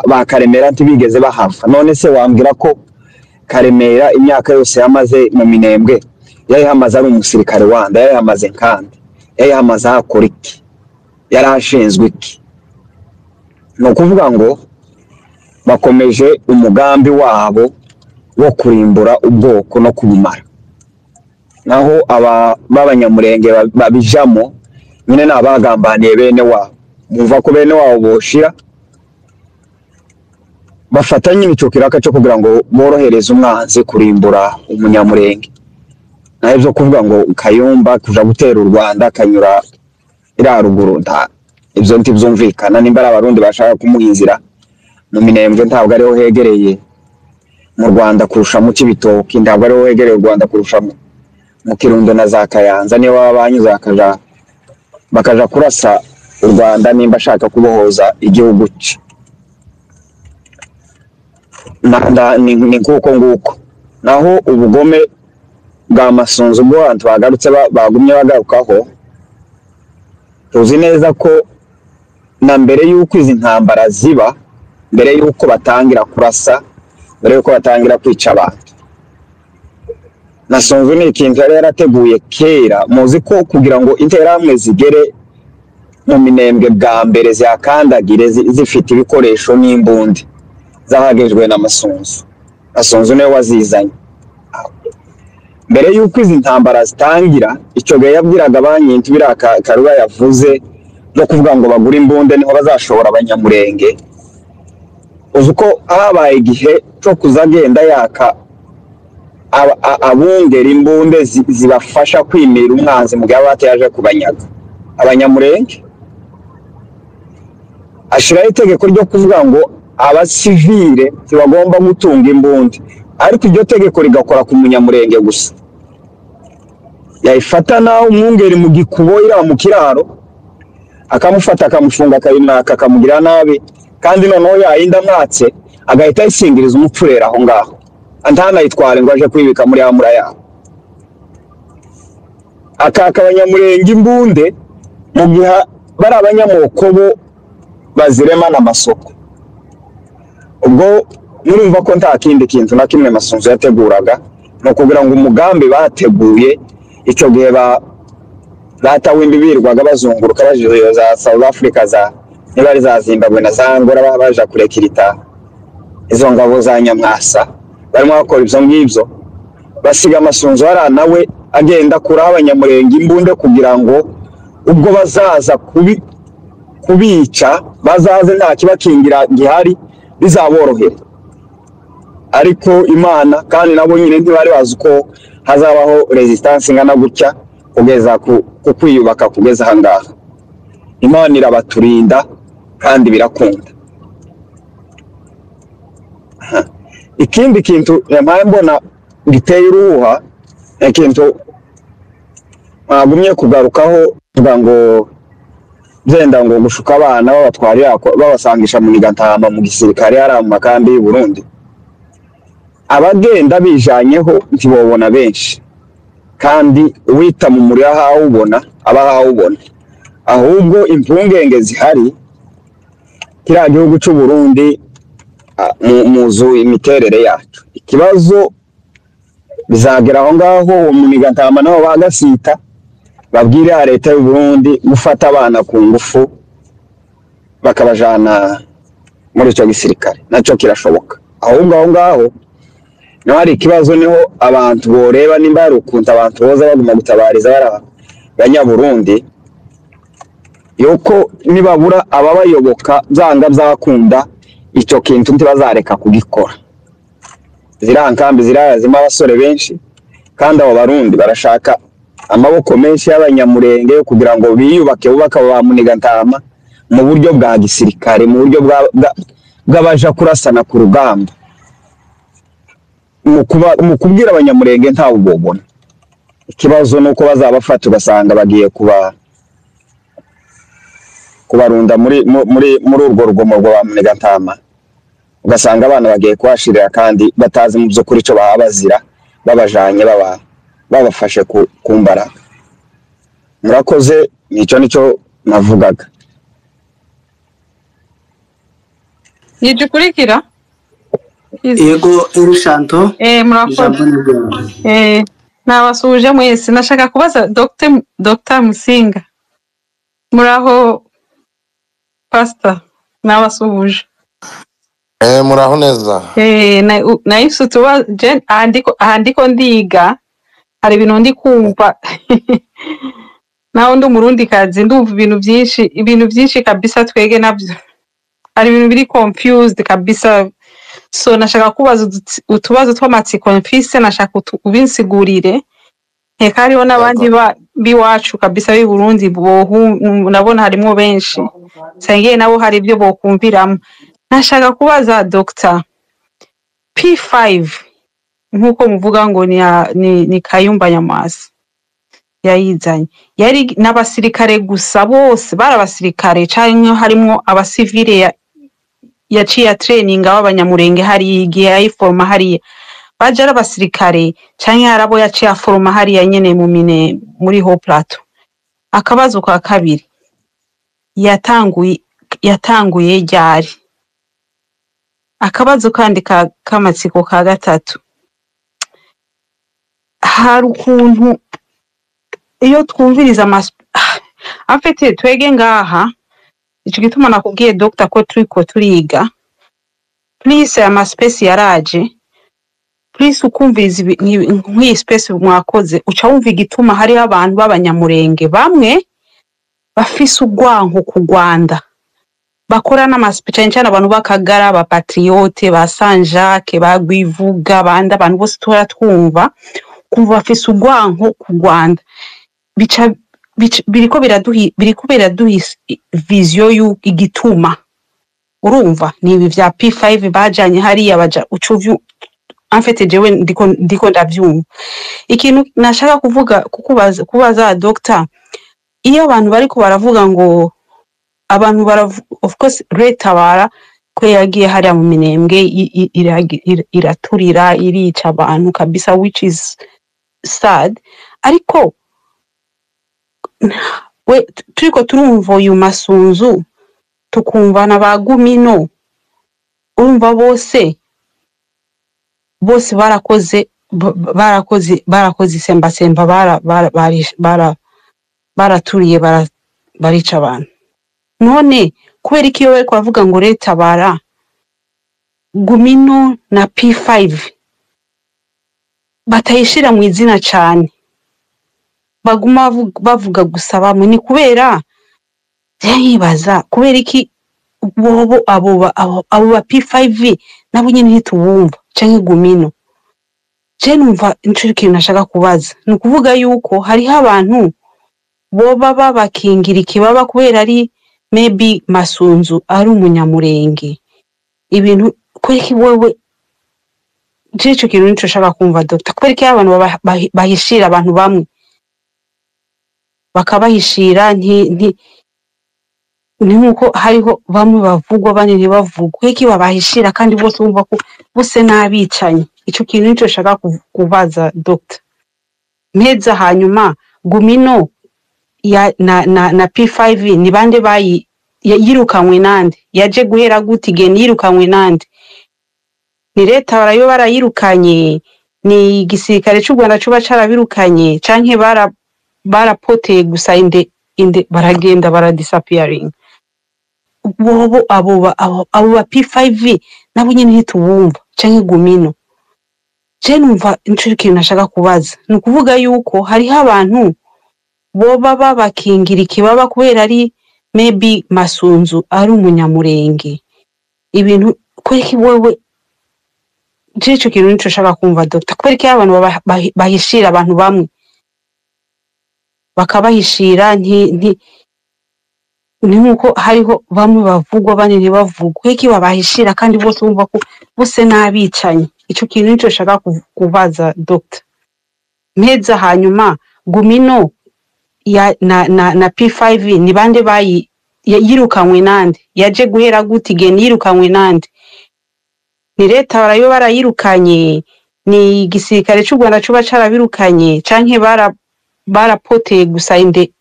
ba Karemera ntibigeze bahava. None se wambwira ko Karemera imyaka yose yamaze mu Minembwe yayihamaze ari umusirikare wanda, yayihamaze nkande, yayihamaze ahakora iki, yari ashinzwe iki? Ni ukuvuga ngo bakomeje umugambi wabo wo kurimbura ubwoko no kubumara. Naho aba b'abanyamurenge babijamo nyine ni abagambaniye bene wabo, bumva ko bene wabo boshira, bafata nyine icyo kiraka cyo kugira ngo borohereze umwanzi kurimbura umunyamurenge. Naho ibyo kuvuga ngo Kayumba kuja gutera u Rwanda akanyura iriya ruguru, ibyo ntibyumvikana. Nimba ari abarundi bashaka kumuha inzira mu Minembwe, ntabwo ariho hegereye mu Rwanda kurusha mu Cibitoki, ntabwo ariho hegereye u Rwanda kurusha mu Kirundo na za Kayanza. Niyo baba banyuze bakaja kurasa u Rwanda nimba ashaka kubohoza igihugu cye. Ni nkuko nguko. Naho ubugome bwa Masunzu bwo abantu bagarutse bagumye bagarukaho, tuzi neza ko na mbere y'uko izi ntambara ziba, mbere y'uko batangira kurasa, mbere y'uko batangira kwica abantu, Masunzu ni ikintu yari yarateguye kera. Muzi ko kugira ngo interahamwe zigere mu Minembwe bwa mbere zihakandagire zifite ibikoresho n'imbundi, zahagejwe na Masunzu. Masunzu niwe wazizanye. Mbere y'uko izi ntambara zitangira, icyo gihe yabwiraga banyintu biriya Karuba yavuze no kuvuga ngo bagure imbunde niho bazashobora abanyamurenge. Uzi ko habaye igihe cyo kuza agenda yaka abungera imbunde zibafasha kwimira umwanzi mu gihe aba yaje kubanyaga Abanyamurenge. Ashiraho itegeko ryo kuvuga ngo abasivile ntibagomba gutunga imbunde, ariko iryo tegeko rigakora ku Munyamurenge gusa. Yayifata nawe umwungeri mu gikubo ira mu kiraro, akamufata akamufunga akayimwaka akamugira nabi, kandi noneho yayinda amwatse agahita ayisingiriza umupfurera aho ngaho, ntanayitware ngo aje kuyibika muri amura yabo. Akaka Abanyamurenge imbunde mu gihe bari abanyamoko bo baziremana amasoko. Ubwo murumva ko nta kindi kintu na kimwe Masunzu yateguraga, ni ukugira ngo umugambi bateguye icyo gihe batawe imbibi birirwaga bazunguruka baje za South Africa, za niba ari za Zimbabwe na za Angola, baba baja kurekirita izo ngabo za Nyamwasa, barimo bakora ibyo ngibyo, basiga Amasunzu hariya nawe agenda kuraho Abanyamurenge imbunde kugira ngo ubwo bazaza kubica bazaze nta kibakingira gihari, bizaborohera. Ariko Imana kandi nabo nyine ntibari bazi ko hazabaho resistance ingana gutya kugeza ku kwiyubaka kugeza aha ngaha. Imana irabaturinda kandi birakunda. Ikindi kintu yampaye mbona giteye uruhuha, ikintu mwagumye kugarukaho kuvuga ngo byenda ngo gushuka abana babatwarira babasangisha mu Nigantama mu gisirikare hari mu makambi y'u Burundi. Abagenda bijanyeho ntibobona benshi, kandi uwita mu muriro ahawubona aba ahawubona. Ahubwo impungenge zihari kiriya gihugu cy'u Burundi muzu imiterere yacu. Ikibazo bizagera aho ngaho uwo Munigantama nabo bagasita babwire leta y'u Burundi gufata abana ku ngufu bakabajana muri icyo gisirikare, nacyo kirashoboka. Ahubwo aho ngaho niho hari ikibazo, niho abantu boreba nimba hari ukuntu abantu boza baguma gutabariza bari Abanyaburundi, yuko nibabura ababayoboka byanga byakunda icyo kintu ntibazareka kugikora. Ziriya nkambi zirayazimo abasore benshi, kandi abo Barundi barashaka amaboko menshi y'Abanyamurenge yo kugira ngo biyubake bubake ba Munigantama mu buryo bwa gisirikare, mu buryo bw'abaja kurasana ku rugamba. Mu kubwira Abanyamurenge ntawe ubobona. Ikibazo nuko bazabafata ugasanga bagiye kubarunda muri urwo rugomo rwa Munigantama, ugasanga abana bagiye kuhashirira kandi batazi mu by'ukuri icyo baba bazira, babajanye babafashe ku mbaraga. Murakoze, nicyo nicyo navugaga. Nidukurikira? Yego Erushanto, Murakoze. ijambo ni ryawe. Nabasuhuje mwese. Nashaka kubaza Dr. Musinga. Muraho Pastor, nabasuhuje. Muraho neza. Nahise utuba ahandiko ndiga hari ibintu ndi kumva naho ndi umurundi kazi ndumva ibintu byinshi kabisa twege nabyo hari ibintu biri confused kabisa. So nashaka kubaza utubazo tw'amatsiko mfise, nashaka ubinsigurire. Eka hariho n'abandi biwacu kabisa b'i Burundi nabona harimo benshi sengeye nabo hari ibyo bokumviramo. Nashaka kubaza Dr. P5 nkuko muvuga ngo ni Kayumba Nyamwasa yayizanye, yari n'abasirikare gusa bose bari abasirikare canke harimwo abasivile yaciye training ab'Abanyamurenge hari igihe yayiforma hariya baje ari abasirikare canke hari abo yaciye aforoma hariya nyene mu mine muri Haut Plateau. Akabazo ka kabiri, yatanguye ryari? Akabazo kandi k'amatsiko ka gatatu, hari ukuntu iyo twumviriza afite twege ngaha, ico gituma nakubwiye Dr. ko turiko turiga please, ama space yaraje please, ukumviriza nk'iyi space mwakoze uca wumva igituma hariho abantu b'Abanyamurenge bamwe bafise urwanko ku Rwanda Bakora n'amasipi cyane cyane abantu b'Akagara, abapatriote ba Saint Jacques, ba Rwivuga, bandi abantu bose tuhora twumva kumva bafise urwanko ku Rwanda. Bica biriko biraduha vision y'igituma. Urumva ni ibi vya P5 bajanye hariya baja ucuvyu. En fait, jewe ndiko ndavyumva. Ikintu nashaka kuvuga, kukubaza, kubaza doctor, iyo abantu bariko baravuga ngo abantu of course Red Tabara ko yagiye hariya mu Minembwe iraturira, irica abantu kabisa, which is sad, ariko we turiko turumva uyu Masunzu, tukumva na ba Gumino, urumva bose barakoze barakoze isembasemba, baraturiye, barica abantu. None kubera iki iyo bariko baravuga ngo Red Tabara, Gumino na P5 batayishira mu izina cane, baguma bavuga gusa bamwe? Ni kubera nkibaza kubera iki bobo abo ba P5 nabo nyene ntitubumva, canke Gumino. Je numva nico kintu nashaka kubaza, ni ukuvuga yuko hariho abantu boba babakingira ikibaba kubera ari maybe Masunzu ari umunyamurenge. Ibintu kubera iki wewe? Je ico kintu nico nshaka kumva, doctor. Kubera iki abantu bahishira abantu bamwe, bakabahishira, nti ni nkuko hariho bamwe bavugwa, abandi ntibavugwe? Kubera iki babahishira kandi bose bumva ko bose n'abicanyi? Ico kintu nico nshaka kubaza, doctor. Mpeza hanyuma, Gumino ya na P5 ni bande bayi yirukanywe nande? Yaje guhera gute igeni? Yirukanywe nande? Ni leta barayo barayirukanye? Ni igisirikare c'u Rwanda cuba carabirukanye, canke barapoteye gusa inde baragenda baradisappearing? Bobo abo ba P5 nabo nyene ntitubumva, canke Gumino. Je numva nico kintu nashaka kubaza, ni ukuvuga yuko hariho abantu boba babakingira ikibaba kubera ari maybe Masunzu ari umunyamurenge. Ibintu kubera iki wewe? Je ico kintu nico nshaka kumva, doctor. Kubera iki abantu bahishira abantu bamwe, bakabahishira, nti ni nkuko hariho bamwe bavugwa, abandi ntibavugwe? Kubera iki babahishira kandi bose bumva ko bose n'abicanyi? Ico kintu nico nshaka kubaza, doctor. Mpeza hanyuma, Gumino ya na P5 ni bande bayi yirukanywe nande? Yaje guhera gute igeni? Yirukanywe nande? Ni leta barayo barayirukanye? Ni igisirikare c'u Rwanda cuba carabirukanye, canke barapoteye gusa inde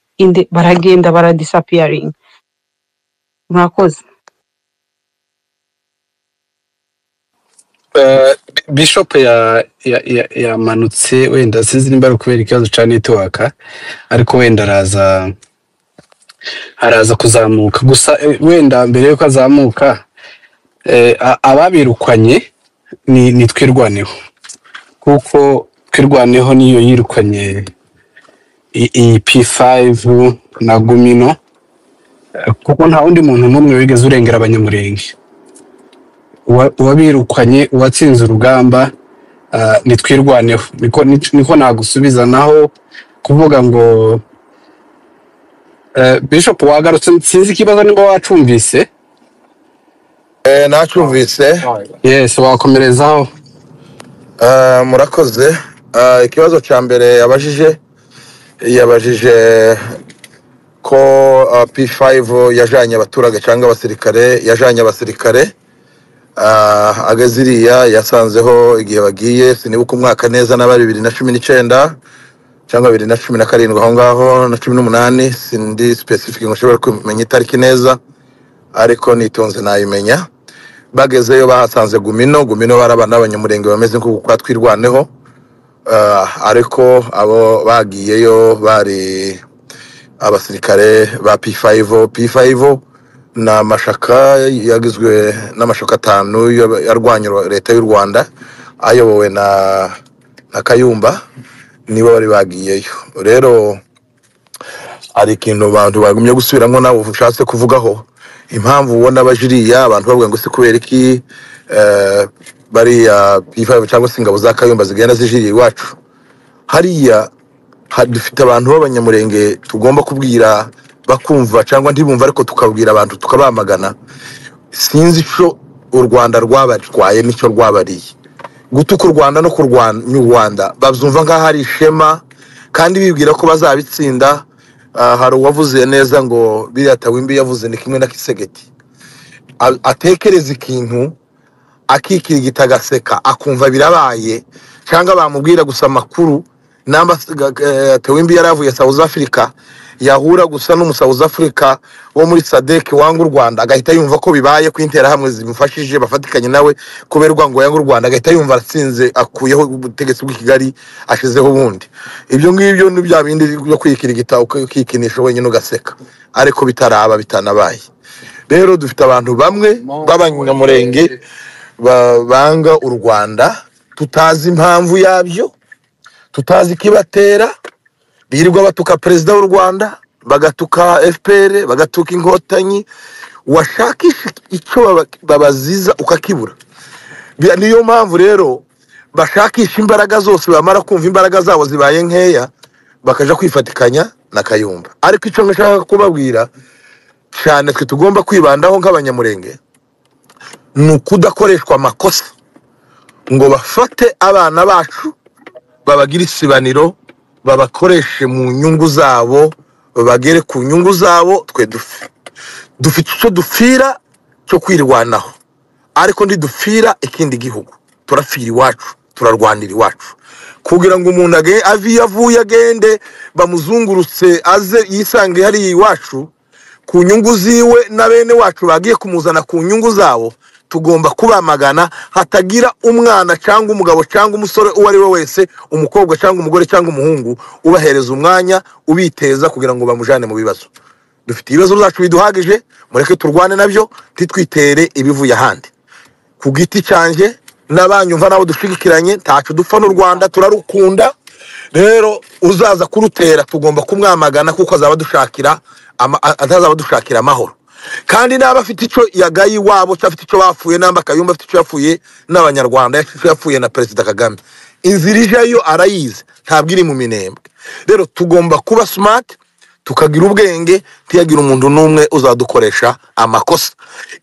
baragenda baradisappearing? Murakoze. Bishop yamanutse, wenda sinzi nimba ari ukubera ikibazo ca network, ariko wenda araza kuzamuka. Gusa wenda mbere yuko azamuka, ababirukanye ni Twirwaneho, kuko Twirwaneho niyo yirukanye iyi P5 na Gumino, kuko nta wundi muntu n'umwe wigeze urengera abanyamurenge. Uwabirukanye, uwatsinze urugamba, ni Twirwaneho. Niko nagusubiza. Naho kuvuga ngo Bishop wagarutse, sinzi ikibazo niba wacumvise. Nacyumvise. Yes, wakomerezaho. Murakoze. Ikibazo cya mbere yabajije ko P5 yajanye abaturage cyangwa abasirikare. Yajanye abasirikare. Ageze iriya yasanzeho igihe bagiye, sinibuka umwaka neza, n'aba 2019 cyangwa 2017 aho ngaho na 18, sindi specific ngo nshobore kumenya itariki neza, ariko nitonze nayimenya. Bagezeyo bahasanze Gumino. Gumino bari abana b'abanyamurenge bameze nk'uko kwa Twirwaneho, ariko abo bagiyeyo bari abasirikare ba P5. P5 ni amashaka yagizwe n'amashaka atanu yarwanya leta y'u Rwanda ayobowe na Kayumba, nibo bari bagiyeyo. Rero hari ikintu abantu bagumye gusubiramo nawe ushatse kuvugaho. Impamvu ubona bajiriya abantu bavuga ngo se kubera iki bariya P5 cyangwa se ingabo za Kayumba zigenda zijiriye iwacu hariya, dufite abantu b'abanyamurenge tugomba kubwira bakumva cyangwa ntibumva, ariko tukabwira abantu tukabamagana. Sinzi icyo u Rwanda rwabatwaye n'icyo rwabariye. Gutuka u Rwanda no kurwanya u Rwanda babyumva nk'aho ari ishema kandi bibwira ko bazabitsinda. Hari uwavuze neza ngo biriya Tawimbi yavuze ni kimwe na Kisegeti. Atekereza ikintu akikirigita agaseka akumva birabaye, cyangwa bamubwira gusa amakuru namba Tewimbi yaravuye South Africa, yahura gusa n'umu South Africa wo muri SADC wanga u Rwanda, agahita yumva ko bibaye ko interahamwe zimufashije bafatikanye nawe kuberwa ngo yanga u Rwanda, agahita yumva aratsinze, akuyeho ubutegetsi bw'i Kigali ashizeho ubundi. Ibyo ngibyo ni bya bindi byo kwikirigita ukikinisha wenyine ugaseka, ariko bitaraba bitanabaye. Rero dufite abantu bamwe b'abanyamurenge banga u Rwanda, tutazi impamvu yabyo, tutazi ikibatera, birirwa batuka perezida w'u Rwanda, bagatuka FPR, bagatuka inkotanyi, washakisha icyo babaziza ukakibura. Niyo mpamvu rero bashakisha imbaraga zose, bamara kumva imbaraga zabo zibaye nkeya bakaja kwifatikanya na Kayumba. Ariko icyo nshaka kubabwira cyane twe tugomba kwibandaho nk'abanyamurenge ni ukudakoreshwa amakosa ngo bafate abana bacu babagire isibaniro, babakoreshe mu nyungu zabo, babagere ku nyungu zabo. Twe dufite icyo dupfira cyo kwirwanaho, ariko ntidupfira ikindi gihugu, turapfira iwacu, turarwanira iwacu. Kugira ngo umuntu ave iyo avuye agende bamuzungurutse aze yisange hariya iwacu ku nyungu ziwe na bene wacu bagiye kumuzana ku nyungu zabo, tugomba kubamagana. Hatagira umwana cyangwa umugabo cyangwa umusore uwo ari we wese, umukobwa cyangwa umugore cyangwa umuhungu, ubahereza umwanya ubiteza kugira ngo bamujane mu bibazo. Dufite ibibazo byacu biduhagije, mureke turwane nabyo, ntitwitere ibivuye ahandi. Ku giti cyanjye n'abanyumva nabo dushigikiranye, ntacu dupfa n'u Rwanda, turarukunda. Rero uzaza kurutera tugomba kumwamagana, kuko azaba dushakira atazaba dushakira amahoro. Kandi naba afite icyo yagaye iwabo cyangwa afite icyo bapfuye, namba Kayumba afite icyo yapfuye n'abanyarwanda, afite icyo yapfuye na Perezida Kagame, inzira ijayo arayizi, ntabwo iri mu minembwe. Rero tugomba kuba smart, tukagira ubwenge, ntiyagira umuntu n'umwe uzadukoresha amakosa.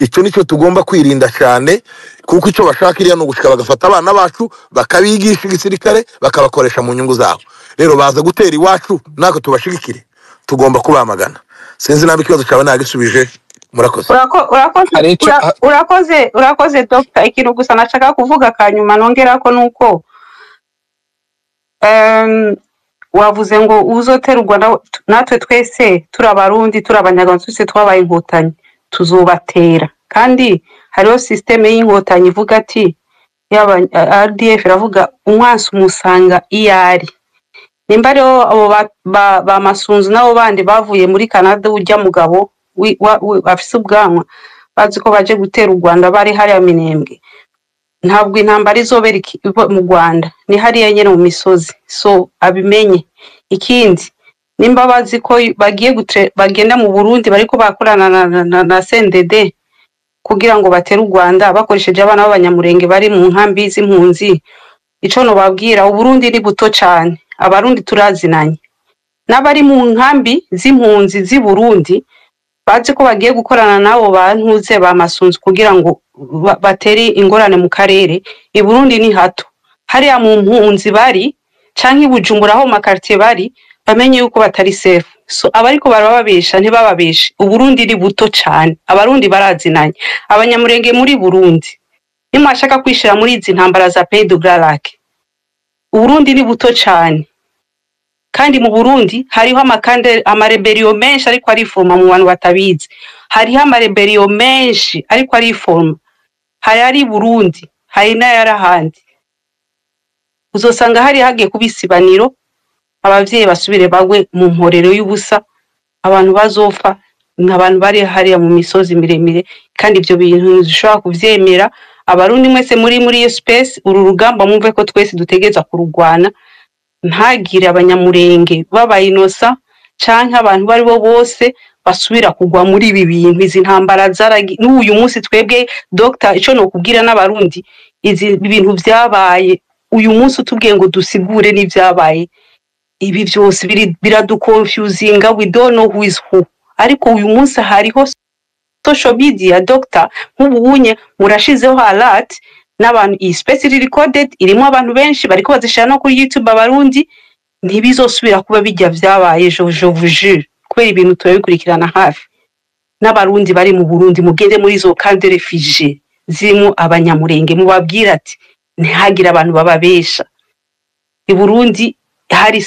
Icyo nicyo tugomba kwirinda cyane, kuko icyo bashaka iriya ni ugushika bagafata abana bacu bakabigisha igisirikare bakabakoresha mu nyungu zabo. Rero baza gutera iwacu natwe tubashigikire, tugomba kubamagana. Sinzi naba ikibazo cyawe nagisubije, murakoze. Urakoze. Hari icyo Urakoze Dr. Ikintu gusa nashaka kuvuga kanyuma nongera ko nuko wavuze ngo uzotera u Rwanda natwe twese turi abarundi turi abanyarwanda twese twabaye inkotanyi tuzobatera. Kandi hariho systeme y'inkotanyi ivuga ati yaba RDF iravuga umwansi umusanga iyo ari. Nimba rero abo ba Masunzu nabo bandi bavuye muri Canada, ujya mugabo afise ubwanwa bazi ko baje gutera u Rwanda bari hariya Minembwe, ntabwo intambara izobera mu Rwanda, ni hariya nyene mu misozi, so abimenye. Ikindi nimba bazi ko bagiye bagenda mu Burundi bariko bakorana na CNDD kugira ngo batere u Rwanda bakoresheje abana b'abanyamurenge bari mu nkambi z'impunzi, ico nobabwira, Uburundi ni buto cane, abarundi turazinanye, n'abari mu nkambi z'impunzi z'i Burundi bazi ko bagiye gukorana n'abo bantuze ba Masunzu kugira ngo batere ingorane mu karere. I Burundi ni hato, hariya mu mpunzi bari canke i Bujumbura aho mu makartier bari, bamenye yuko batari safe. So abariko barababesha ntibababeshe, Uburundi ni buto cane, abarundi barazinanye, abanyamurenge muri Burundi nimwashaka kwishira muri izi ntambara za Pays du Grand Lac, Uburundi ni buto cane. Kandi mu Burundi hariho amakande amareberiyo menshi ariko arifoma mu bantu batabizi, hariho amareberiyo menshi ariko arifoma, hari ari Burundi hari n'ayari ahandi. Uzosanga hari hagiye kuba isibaniro, abavyeyi basubire bagwe mu mporero y'ubusa, abantu bazopfa ni abantu bari hariya mu misozi miremire. Kandi ivyo bintu ntidushobora kuvyemera. Abarundi mwese muri iyo space, uru rugamba mwumve ko twese dutegerezwa kurugwana, ntagire abanyamurenge babayinosa canke abantu bari bo bose Basubira kugwa muri ibi bintu, izi ntambara zaragi. N'uyu munsi twebwe, Dr, ico nokubwira n'Abarundi, izi bintu vyabaye uyu munsi utubwiye ngo dusigure n'ivyabaye, ibi byose biraduconfusinga. We don't know who is who. Ariko uyu munsi hariho social media, Dr. Nk'ubu unye murashizeho alert n'abantu, iyi space iri recorded, irimo abantu benshi bariko bazishira no kuri YouTube. Abarundi, ntibizosubira kuba bijya vyabaye, je vous jure, kubera ibintu turabikurikirana hafi. N'Abarundi bari mu Burundi, mugende muri izo camp de réfugiés zirimo Abanyamurenge, mubabwire ati ntihagire abantu bababesha. I Burundi hari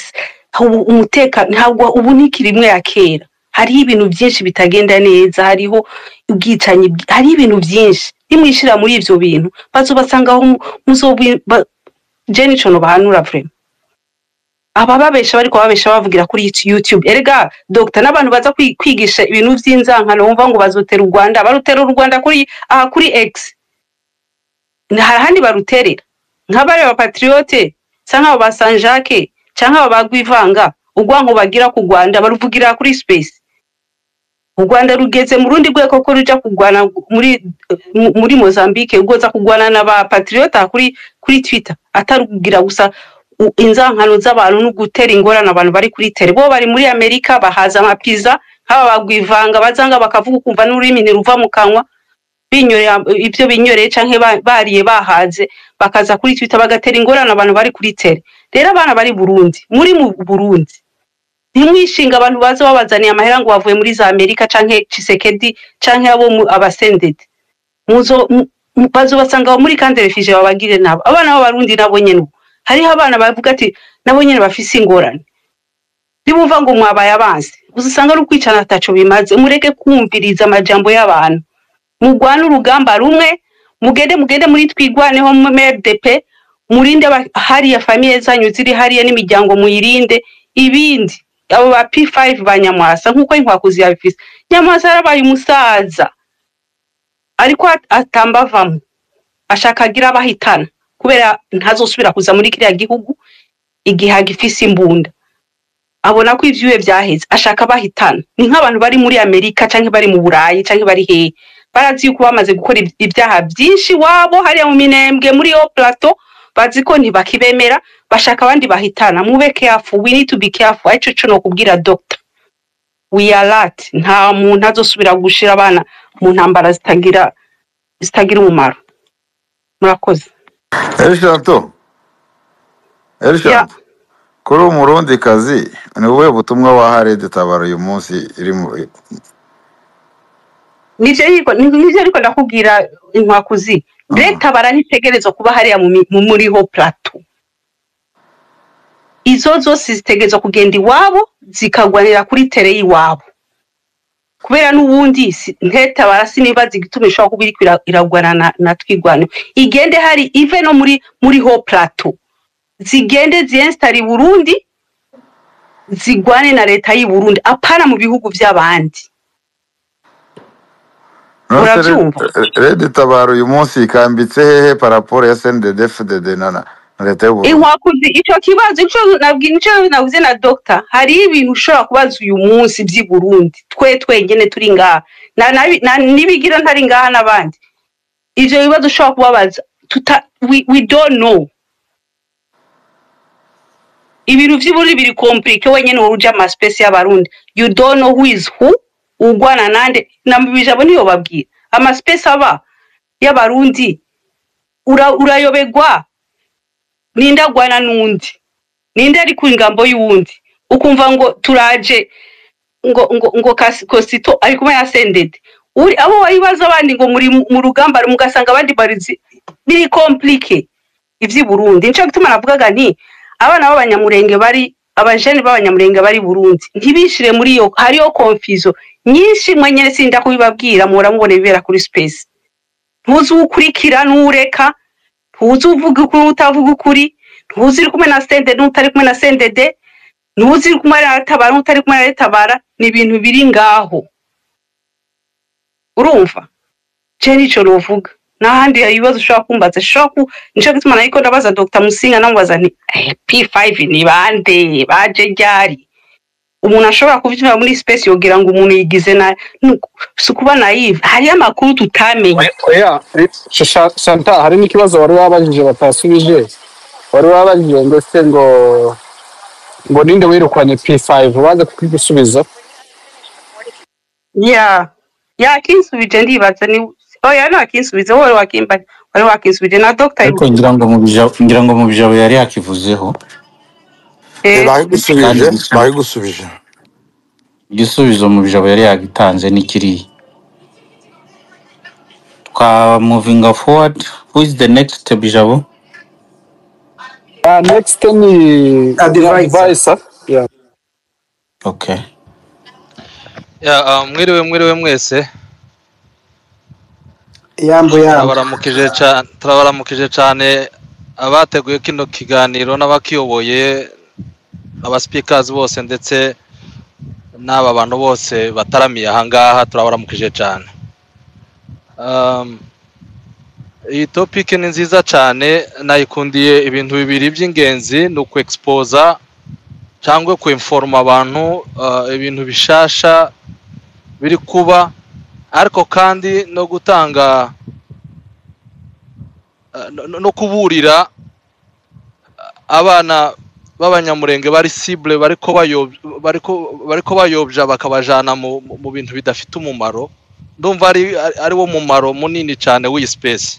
ubu umutekano ntabwo ubu ntikiri imwe ya kera. Hariho ibintu byinshi bitagenda neza, hariho ubwicanyi, hariho ibintu byinshi. Nimwishira muri ivyo bintu bazobasanga aho je nico nobahanura vraiment. Abababesha bariko babesha bavugira kuri YouTube. Erega Dr, n'abantu baza kwigisha ibintu vy'inzankano, wumva ngo bazotera u Rwanda, barutera u Rwanda kuri aha kuri X, hari ahandi baruterera? Nk'abari ba patriote canke abo ba Sanjake canke abo ba Gwivanga, urwanko bagira ku Rwanda baruvugira kuri space. U Rwanda rugeze mu rundi rwego ko ruja kurwana muri Mozambique, ugoza kurwana n'aba patriote kuri Twitter, atarugira gusa inzankano z'abantu no gutera ingorane abantu bari kuri tele. Bo bari muri Amerika bahaza amapiza, nk'aba bagwivanga bazanga bakavuga, ukumva n'ururimi ntiruva mu kanwa, binyoreye ibyo binyoreye canke bariye bahaze, bakaza kuri Twitter bagatera ingorane abantu bari kuri tele. Rero abana bari Burundi, muri mu Burundi, ntimwishinga abantu baza babazaniye amahera ngo bavuye muri za Amerika canke Tshisekedi canke abo abasendede. Muzo bazobasanga aho muri camp de réfugiés, babagire nabo. Abana b'Abarundi nabo nyene ubu hariho abana bavuga ati nabo nyene bafise ingorane. Nibumva ngo mwabaye abansi, uzasanga ari ukwicana ataco bimaze. Mureke kumviriza amajambo y'abantu, mugwane urugamba rumwe, mugende muri Twigwaneho, mu MRDP, murinde hariya famille zanyu ziri hariya n'imiryango muyirinde. Ibindi abo ba P5 ba Nyamwasa, nk'uko inkwakuzi yabifise, Nyamwasa yarabaye umusaza, ariko atamba avamo, ashaka agira abahitana, kubera ntazosubira kuza muri kiriya gihugu igihe agifise imbunda. Abona ko ivyuwe vyaheze, ashaka bahitana. Ni nk'abantu bari muri Amerika canke bari mu Burayi canke bari hehe, barazi yuko bamaze gukora ibyaha byinshi wabo hariya mu Minembwe, muri yo plateau, bazi ko ntibakibemera, bashaka abandi bahitana. Mube careful, we need to be careful. Arico co nokubwira, doctor, we are alert. Nta muntu azosubira gushira abana mu ntambara zitagira umumaro. Murakoze. Erishanto. Ya. Erishanto, kuri Umurundi kazi, ni ubuhe butumwa waha Red Tabara uyu munsi iri mu Nivyo ariko ndakubwira, inkwakuzi. Leta barantitegerezwa kuba hariya muri ho plateau. Izo zose zitegerezwa kugenda iwabo, zikagwanira kuri terrain y'iwabo, kubera n'ubundi ntetabara sinibaza igituma ishobora kuba iriko iragwana na Twigwane. Igende hari ive no muri ho plateau, zigende ziinstara i Burundi, zigwane na leta y'i Burundi, apana mu bihugu vy'abandi. Nonse Uravyumva? Red Tabara uyu munsi ikambitse hehe par rapport ya CNDD FDD na leta y'u Burundi? Inkwakuzi, ico kibazo ico nico navuze na doctor, hari ibintu ushobora kubaza uyu munsi vy'i Burundi, twe twenyene turi ngaha na nibigira ntari ngaha n'abandi, ivyo bibazo ushobora kubabaza tuta, we don't know. Ibintu vy'i Burundi biri compliqué. Wenyene wowe uja ama space y'Abarundi, you don't know who is who, ugwana nande na mu bijabo niyo babwira. Ama space aba y'Abarundi urayobegwa ninde agwana n'undi, ninde ari ku ngambo y'uwundi. Ukumva ngo turaje ngo Kosito ari kumwe na Sendede, uri abo wayibaza abandi ngo muri mu rugamba, mugasanga abandi barizi. Biri compliqué ivy'i Burundi. Nico gituma navugaga nti abana b'Abanyamurenge bari, abajene b'Abanyamurenge bari Burundi, ntibishire muri iyo, hariyo confusion nyinshi. Mwenyene sinda kubibabwira, muhora mubona ibibera kuri space. Ntuzi uwukurikira n'uwureka, ntuzi uvuga ukuri utavuga ukuri, ntuzi uri kumwe na Sendede n'utari kumwe na Sendede, ntuzi uri kumwe na Tabara n'utari kumwe na Tabara. Ni ibintu biri ngaho, urumva? Je nico novuga, n'ahandi hari ibibazo ushobora kumbaza, ushobora ku nico gituma nariko ndabaza Dr Musinga, namubaza nti P5 ni bande, baje ryari? Umuntu ashobora kuvyumva muri space yogira ngo umuntu yigize na si ukuba naive, hariyo amakuru tutamenye. Oya, Shanta, hari n'ikibazo wari wabajije batasubije. Wari wabajije ngo se ngo ninde wirukanye P5, baza kukigusubiza. Ya, yakinsubije, ndibaza ni oya, ntakinsubize wowe wakimba, wari wakinsubije na Dr. Ariko ngira ngo mu bijabo yari yakivuzeho. Bagusubije. Kandi Bagusubije. Igisubizo mu bijabo yari yagitanze ni kiriya. Twa moving forward, who is the next, Bijabo? Next ni Advisor. Advisor, yeah. Okay. Ya, mwiriwe, mwiriwe mwese. Yambu yambu. Turabaramukije cyane, turabaramukije cyane abateguye kino kiganiro n'abakiyoboye, aba speakers bose, ndetse n'aba bantu bose bataramiye aha ngaha, turabaramukije cyane. Iyi topic ni nziza cyane, nayikundiye ibintu bibiri by'ingenzi: ni uku exposa cyangwa kuinforma abantu ibintu bishasha biri kuba, ariko kandi no gutanga no kuburira abana b'Abanyamurenge bari cible, bariko bayobya bakabajana mu bintu bidafite umumaro. Ndumva ari wo mumaro munini cyane w'iyi space.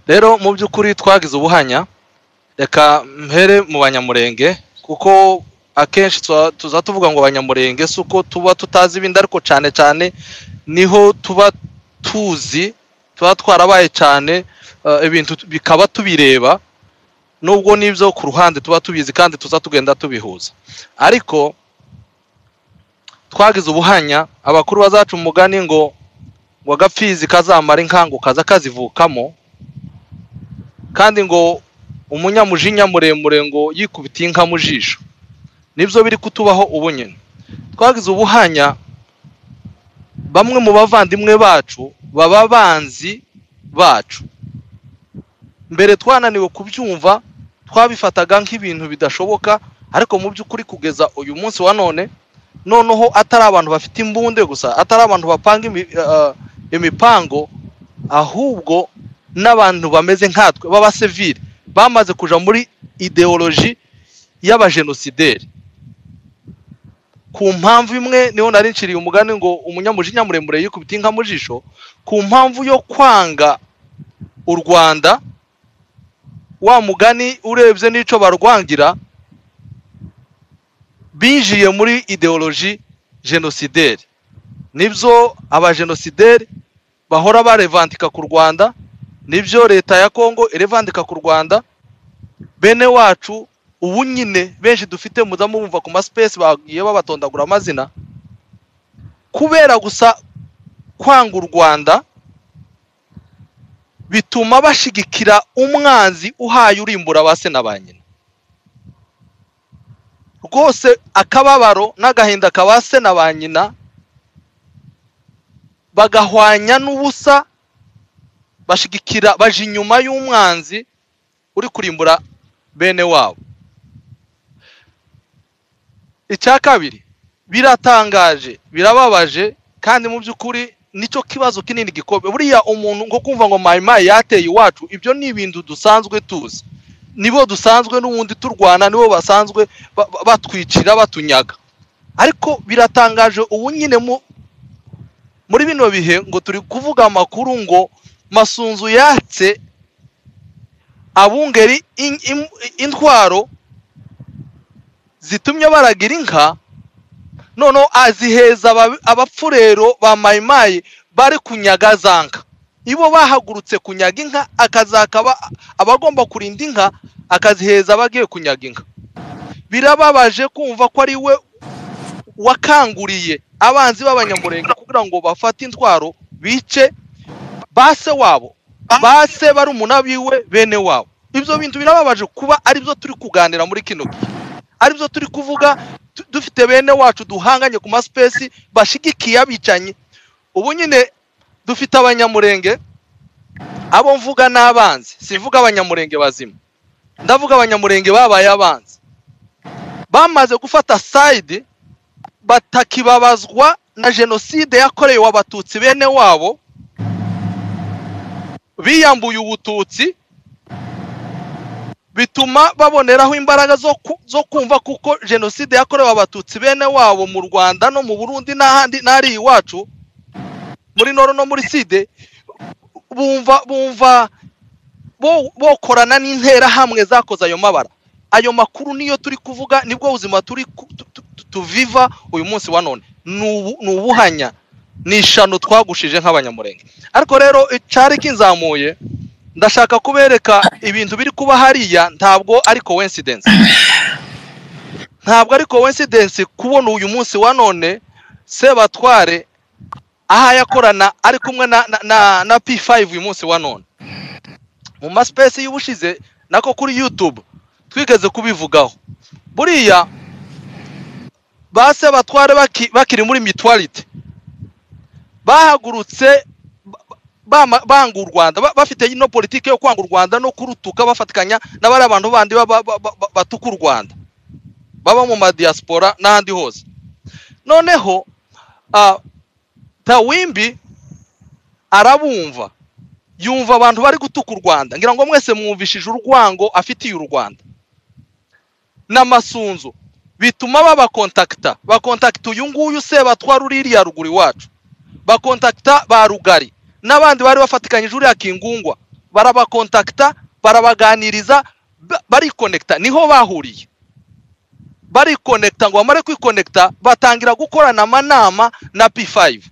Rero mu by'ukuri twagize ubuhanya. Reka mpere mu Banyamurenge, kuko akenshi tuza tuvuga ngo Abanyamurenge si uko tuba tutazi ibindi, ariko cyane cyane niho tuba tuzi, tuba twarabaye cyane, ibintu bikaba tubireba, nubwo n'ibyo ku ruhande tuba tubizi kandi tuza tugenda tubihuza. Ariko twagize ubuhanya, abakuru bazaca umugani ngo agapfizi kazamara inkangu kaza kazivukamo, kandi ngo umunyamujinya muremure ngo yikubitiye inka mu jisho. Nibyo biri kutubaho ubu nyine. Twagize ubuhanya, bamwe mu bavandimwe bacu baba banzi bacu. Mbere twananiwe kubyumva, twabifataga nk'ibintu bidashoboka, ariko mu by'ukuri kugeza uyu munsi wa none, noneho atari abantu bafite imbunde gusa, atari abantu bapanga imipango, ahubwo n'abantu bameze nkatwe b'abasivili bamaze kuja muri ideoloji y'abajenosideri. Ku mpamvu imwe niho nari nciriye umugani ngo umunyamujinya muremure yikubita inka mu jisho, ku mpamvu yo kwanga u Rwanda. Wa mugani urebye n'ico barwangira, binjiye muri ideoloji genosideri. Nibyo abajenosideri bahora barevandika ku Rwanda, nibyo leta ya Kongo irevandika ku Rwanda. Bene wacu ubu nyine benshi dufite muza mubumva ku ma space bagiye babatondagura amazina kubera gusa kwanga u Rwanda, bituma bashigikira umwanzi uhaye urimbura ba se na ba nyina. Rwose akababaro n'agahinda ka se na ba nyina bagahwanya n'ubusa, bashigikira baje inyuma y'umwanzi uri kurimbura bene wabo. Icya kabiri, biratangaje, birababaje, kandi mu by'ukuri nicyo kibazo kinini gikomeye. Buriya umuntu ngo kumva ngo Mayi yateye iwacu, ibyo ni ibintu dusanzwe tuzi, nibo dusanzwe n'ubundi turwana, nibo basanzwe batwicira, batunyaga. Ariko biratangaje ubu nyine muri bino bihe ngo turi kuvuga amakuru ngo Masunzu yatse abungeri intwaro zitumye baragira inka, noneho aziheza abapfurero ba Mayimayi bari kunyaga za nka. Ibo bahagurutse kunyaga inka, akazakaba abagomba kurinda inka akaziheza abagiye kunyaga inka. Birababaje kumva ko ari we wakanguriye abanzi b'Abanyamurenge kugira ngo bafate intwaro bice base wabo, base barumuna biwe, bene wabo. Ibyo bintu birababaje kuba aribyo turi kuganira muri kino gihe, aribyo turi kuvuga, dufite bene wacu duhanganye ku ma space bashigikiye abicanyi. Ubu nyine dufite Abanyamurenge, abo mvuga n'abanzi, sivuga Abanyamurenge bazima, ndavuga Abanyamurenge babaye abanzi. Bamaze gufata side, batakibabazwa na jenoside yakorewe abatutsi bene wabo, biyambuye ubututsi, bituma baboneraho imbaraga zo kumva kuko jenoside yakorewe abatutsi bene wabo mu Rwanda no mu Burundi n'ahandi n'ari iwacu muri noro no muri side, bumva bokorana n'interahamwe zakoze ayo mabara. Ayo makuru niyo turi kuvuga, nibwo buzima turi tuviva uyu munsi wa none. Ni ubuhanya, ni ishano twagushije nk'abanyamurenge. Ariko rero icari kinzamuye, ndashaka kubereka ibintu biri kuba hariya. Ntabwo ari coincidence, ntabwo ari coincidence kubona uyu munsi wa none Sebatware aho yakorana ari kumwe na P5 uyu munsi wa none. Mu maspace y'ubushize nako kuri YouTube twigeze kubivugaho. Buriya ba Sebatware bakiri muri mutuality bahagurutse banga u Rwanda, bafite ino politike yo kwanga u Rwanda no kurutuka, bafatikanya n'abari abantu bandi batuka u Rwanda baba mu madiaspora n'ahandi hose. Noneho Tawimbi arabumva, yumva abantu bari gutuka u Rwanda. Ngira ngo mwese mwumvishije urwango afitiye u Rwanda n'amasunzu, bituma babakontakta, bakontakta uyu nguyu Sebatwara uriya ruguru iwacu, bakontakta ba Rugari n'abandi bari bafatikanyije uriya Kingungwa, barabakontakta, barabaganiriza, barikonekta. Niho bahuriye barikonekta, ngo bamare kwikonekta batangira gukorana amanama na P5.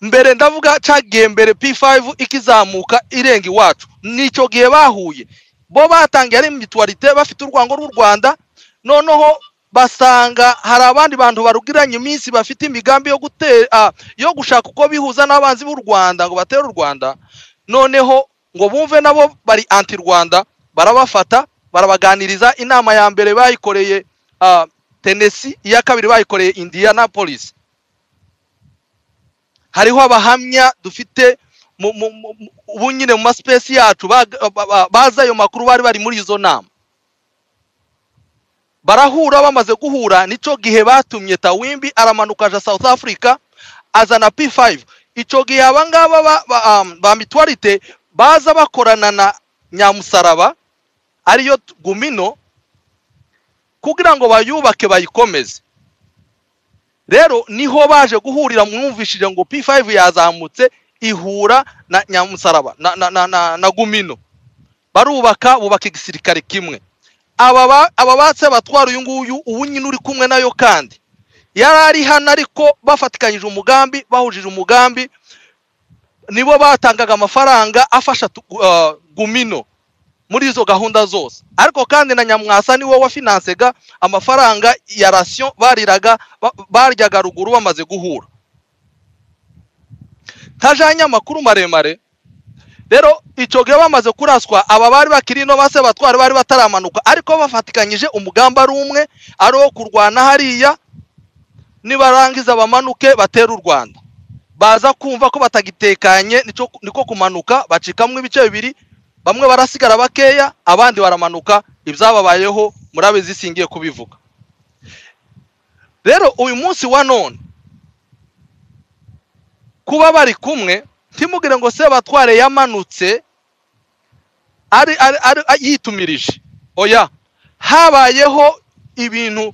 Mbere ndavuga cagiye mbere P5 ikizamuka irenga iwacu, nicyo gihe bahuye. Bo batangiye ari mutualite, bafite urwango rw'u Rwanda. Noneho basanga hari abandi bantu barugiranye iminsi bafite imigambi yo gutera, yo gushaka uko bihuza n'abanzi b'u Rwanda ngo batere u Rwanda. Noneho ngo bumve nabo bari anti Rwanda, barabafata barabaganiriza. Inama ya mbere bayikoreye Tennessee, iya kabiri bayikoreye Indianapolis. Hariho abahamya dufite ubu nyine mu maspace yacu baza ayo makuru, bari muri izo nama. Barahura, bamaze guhura nico gihe batumye Tawimbi aramanuka aja South Africa azana P5. Ico gihe abangaba ba mutualite baza bakorana na Nyamusaraba ariyo Gumino kugira ngo bayubake bayikomeze. Rero niho baje guhurira, mwumvishije ngo P5 yazamutse ihura na Nyamusaraba na Gumino, barubaka, bubaka igisirikare kimwe. Aba batse batwara uyu nguyu ubu nyine uri kumwe nayo, kandi yari ari hano ariko bafatikanyije umugambi, bahujije umugambi, nibo batangaga amafaranga afasha Gumino muri izo gahunda zose. Ariko kandi na Nyamwasa niwe wafinansega amafaranga ya ration bariraga, baryaga ruguru bamaze guhura. Ntajanye amakuru maremare. Rero ico gihe bamaze kuraswa, aba bari bakiri no base batwara bari bataramanuka, ariko bafatikanyije umugambi ari umwe, ari wo kurwana hariya, nibarangiza bamanuke batera u Rwanda. Baza kumva ko batagitekanye, niko kumanuka bacikamwe ibice bibiri, bamwe barasigara bakeya, abandi baramanuka. Ibyababayeho murabizi, singiye kubivuga. Rero uyu munsi wa none kuba bari kumwe, ntimugire ngo Sebatware yamanutse ari yitumirije. Oya, habayeho ibintu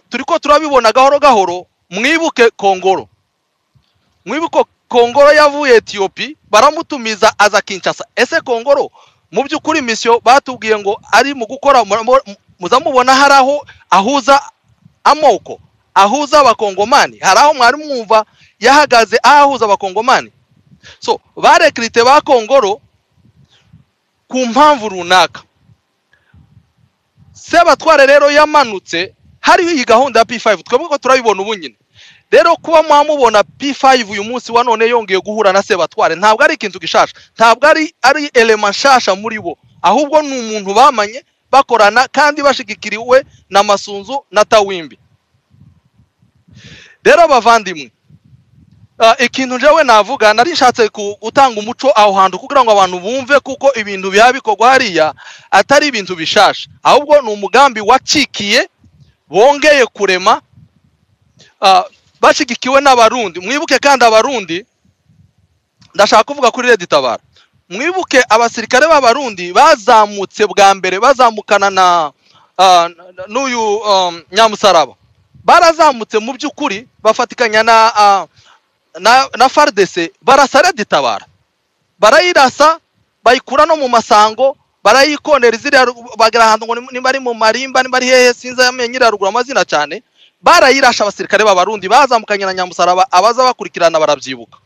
turiko turabibona gahoro gahoro. Mwibuke Kongoro, mwibuke Kongoro yavuye Ethiopia baramutumiza aza Kinshasa. Ese Kongoro mu by'ukuri mission batubwiye ngo ari mu gukora, muzamubona hari aho ahuza amoko, ahuza abakongomani, hari aho mwari mwumva yahagaze ahuza abakongomani. So barekrite ba Kongoro ku mpamvu runaka. Sebatware rero yamanutse hariho iyi gahunda ya P5, twebwe ko turabibona ubu nyine. Rero kuba mwamubona P5 uyu munsi wa none yongeye guhura na Sebatware, ntabwo ari ikintu gishasha, ntabwo ari element nshasha muri bo, ahubwo ni umuntu bamanye bakorana kandi bashigikiriwe na Masunzu na Tawimbi. Rero bavandimwe, Ikintu njyewe navuga, nari nshatse gutanga umuco aho hantu kugira ngo abantu bumve kuko ibintu biha bikorwa hariya atari ibintu bishasha, ahubwo ni umugambi wacikiye bongeye kurema, bashigikiwe n'Abarundi. Mwibuke kandi Abarundi, ndashaka kuvuga kuri Red Tabara, mwibuke abasirikare b'Abarundi bazamutse bwa mbere bazamukana na n'uyu Nyamusaraba, barazamutse mu by'ukuri bafatikanya na FARDC, barasa Red Tabara, barayirasa bayikura no mu masango, barayikonera ziriya bagera ahantu ngo nimba ari mu marimba nimba ari hehe sinzi amenye nyiraruguru amazina cyane, barayirasha abasirikare b'Abarundi bazamukanye na Nyamusaraba, abaza bakurikirana barabyibuka.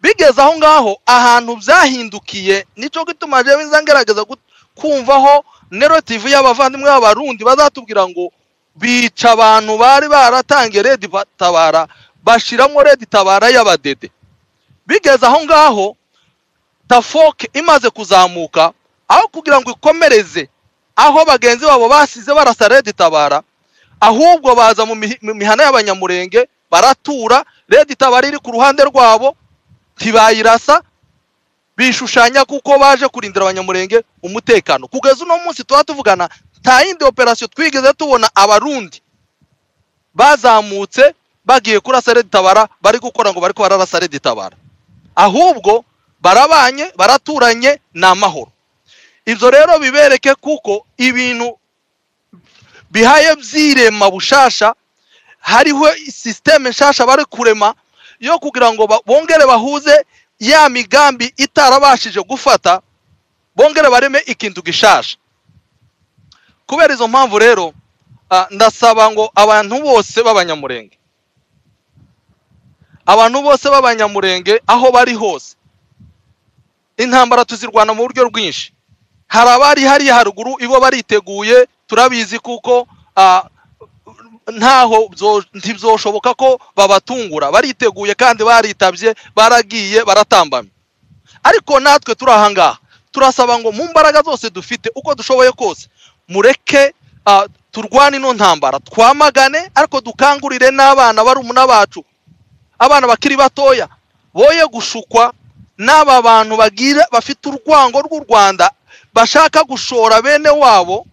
Bigeze aho ngaho ahantu byahindukiye, nico gituma jewe nza ngerageza kumvaho narrative y'abavandimwe b'Abarundi bazatubwira ngo bica abantu bari baratangiye Red Tabara, bashiramo Red Tabara y'abadede. Bigeze aho ngaho Tafoke imaze kuzamuka, aho kugira ngo ikomereze aho bagenzi babo basize barasa Red Tabara, ahubwo baza mu mihana y'Abanyamurenge baratura, Red Tabara iri ku ruhande rwabo ntibayirasa, bishushanya kuko baje kurindira Abanyamurenge umutekano. Kugeza uno munsi tuba tuvugana nta yindi operation twigeze tubona Abarundi bazamutse bagiye kurasa Red Tabara bari gukora ngo bariko bararasa Red Tabara, ahubwo barabanye baraturanye ni amahoro. Ibyo rero bibereke kuko ibintu bihaye byirema bushasha, hariho systeme nshasha bari kurema yo kugira ngo bongere bahuze ya migambi itarabashije gufata, bongere bareme ikintu gishasha. Kubera izo mpamvu rero, ndasaba ngo abantu bose b'Abanyamurenge, abantu bose b'Abanyamurenge aho bari hose, intambara tuzirwana mu buryo bwinshi. Hari abari hariya haruguru ibo bariteguye, turabizi kuko ntaho ntibyoshoboka ko babatungura, bariteguye kandi baritabye, baragiye baratambamye. Ariko natwe turi aha ngaha turasaba ngo mu mbaraga zose dufite uko dushoboye kose, mureke turwane ino ntambara, twamagane, ariko dukangurire n'abana barumuna bacu, abana bakiri batoya, boye gushukwa n'aba bantu bagira bafite urwango rw'u Rwanda, bashaka gushora bene wabo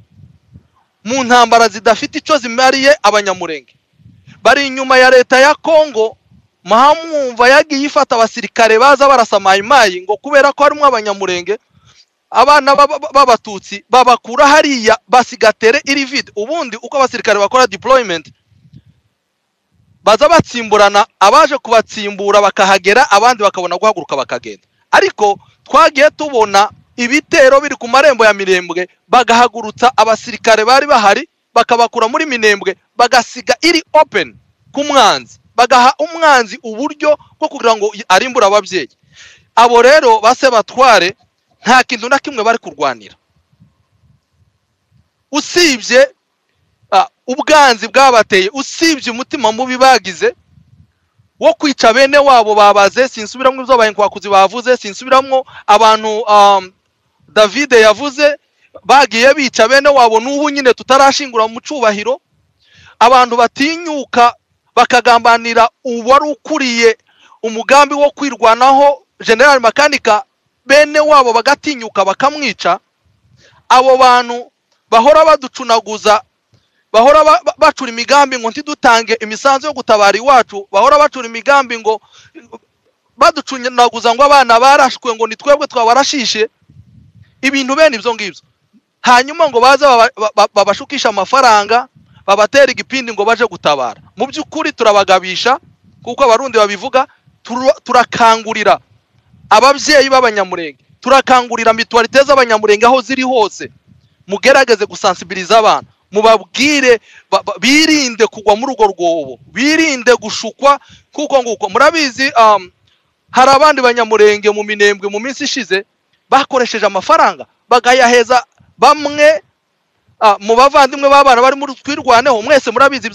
mu ntambara zidafite icyo zimariye Abanyamurenge. Bari inyuma ya leta ya Kongo, Mahamwumva yagiye ifata abasirikare baza barasa Mayimayi ngo kubera ko harimo Abanyamurenge, abana b'Abatutsi babakura hariya basigatere iri vide. Ubundi uko abasirikare bakora deployment, baza batsimburana, abaje kubatsimbura bakahagera, abandi bakabona guhaguruka bakagenda. Ariko twagiye tubona ibitero biri ku marembo ya Minembwe, bagahagurutsa abasirikare bari bahari bakabakura muri Minembwe, bagasiga iri open ku mwanzi, bagaha umwanzi uburyo bwo kugira ngo arimbure ababyeyi. Abo rero base batware nta kintu na kimwe bari kurwanira usibye ubwanzi bwabateye, usibye umutima mubi bagize wo kwica bene wabo babaze. Sinsubiramo ibyo abayinkwakuzi bavuze, sinsubiramo abantu David yavuze, bagiye bica bene wabo n'ubu nyine tutarashingura mu cubahiro. Abantu batinyuka bakagambanira uwari ukuriye umugambi wo kwirwanaho General Makanika, bene wabo bagatinyuka bakamwica. Abo bantu bahora baducunaguza, bahora bacura imigambi ngo ntidutange imisanzu yo gutabara iwacu, bahora bacura imigambi ngo baducunaguza ngo abana barashwe ngo ni twebwe twabarashishe, ibintu bene ibyo ngibyo. Hanyuma ngo baze babashukisha amafaranga, babatera igipindi ngo baje gutabara. Mu by'ukuri turabagabisha, kuko Abarundi babivuga, turakangurira ababyeyi b'Abanyamurenge, turakangurira mituwarite z'Abanyamurenge aho ziri hose, mugerageze gusansibiliza abana, mubabwire birinde kugwa muri urwo rwobo, birinde gushukwa, kuko nguko murabizi. Hari abandi Banyamurenge mu Minembwe mu minsi ishize bakoresheje amafaranga bagayaheza bamwe mu bavandimwe b'abana bari muri Twirwaneho. Mwese murabizi.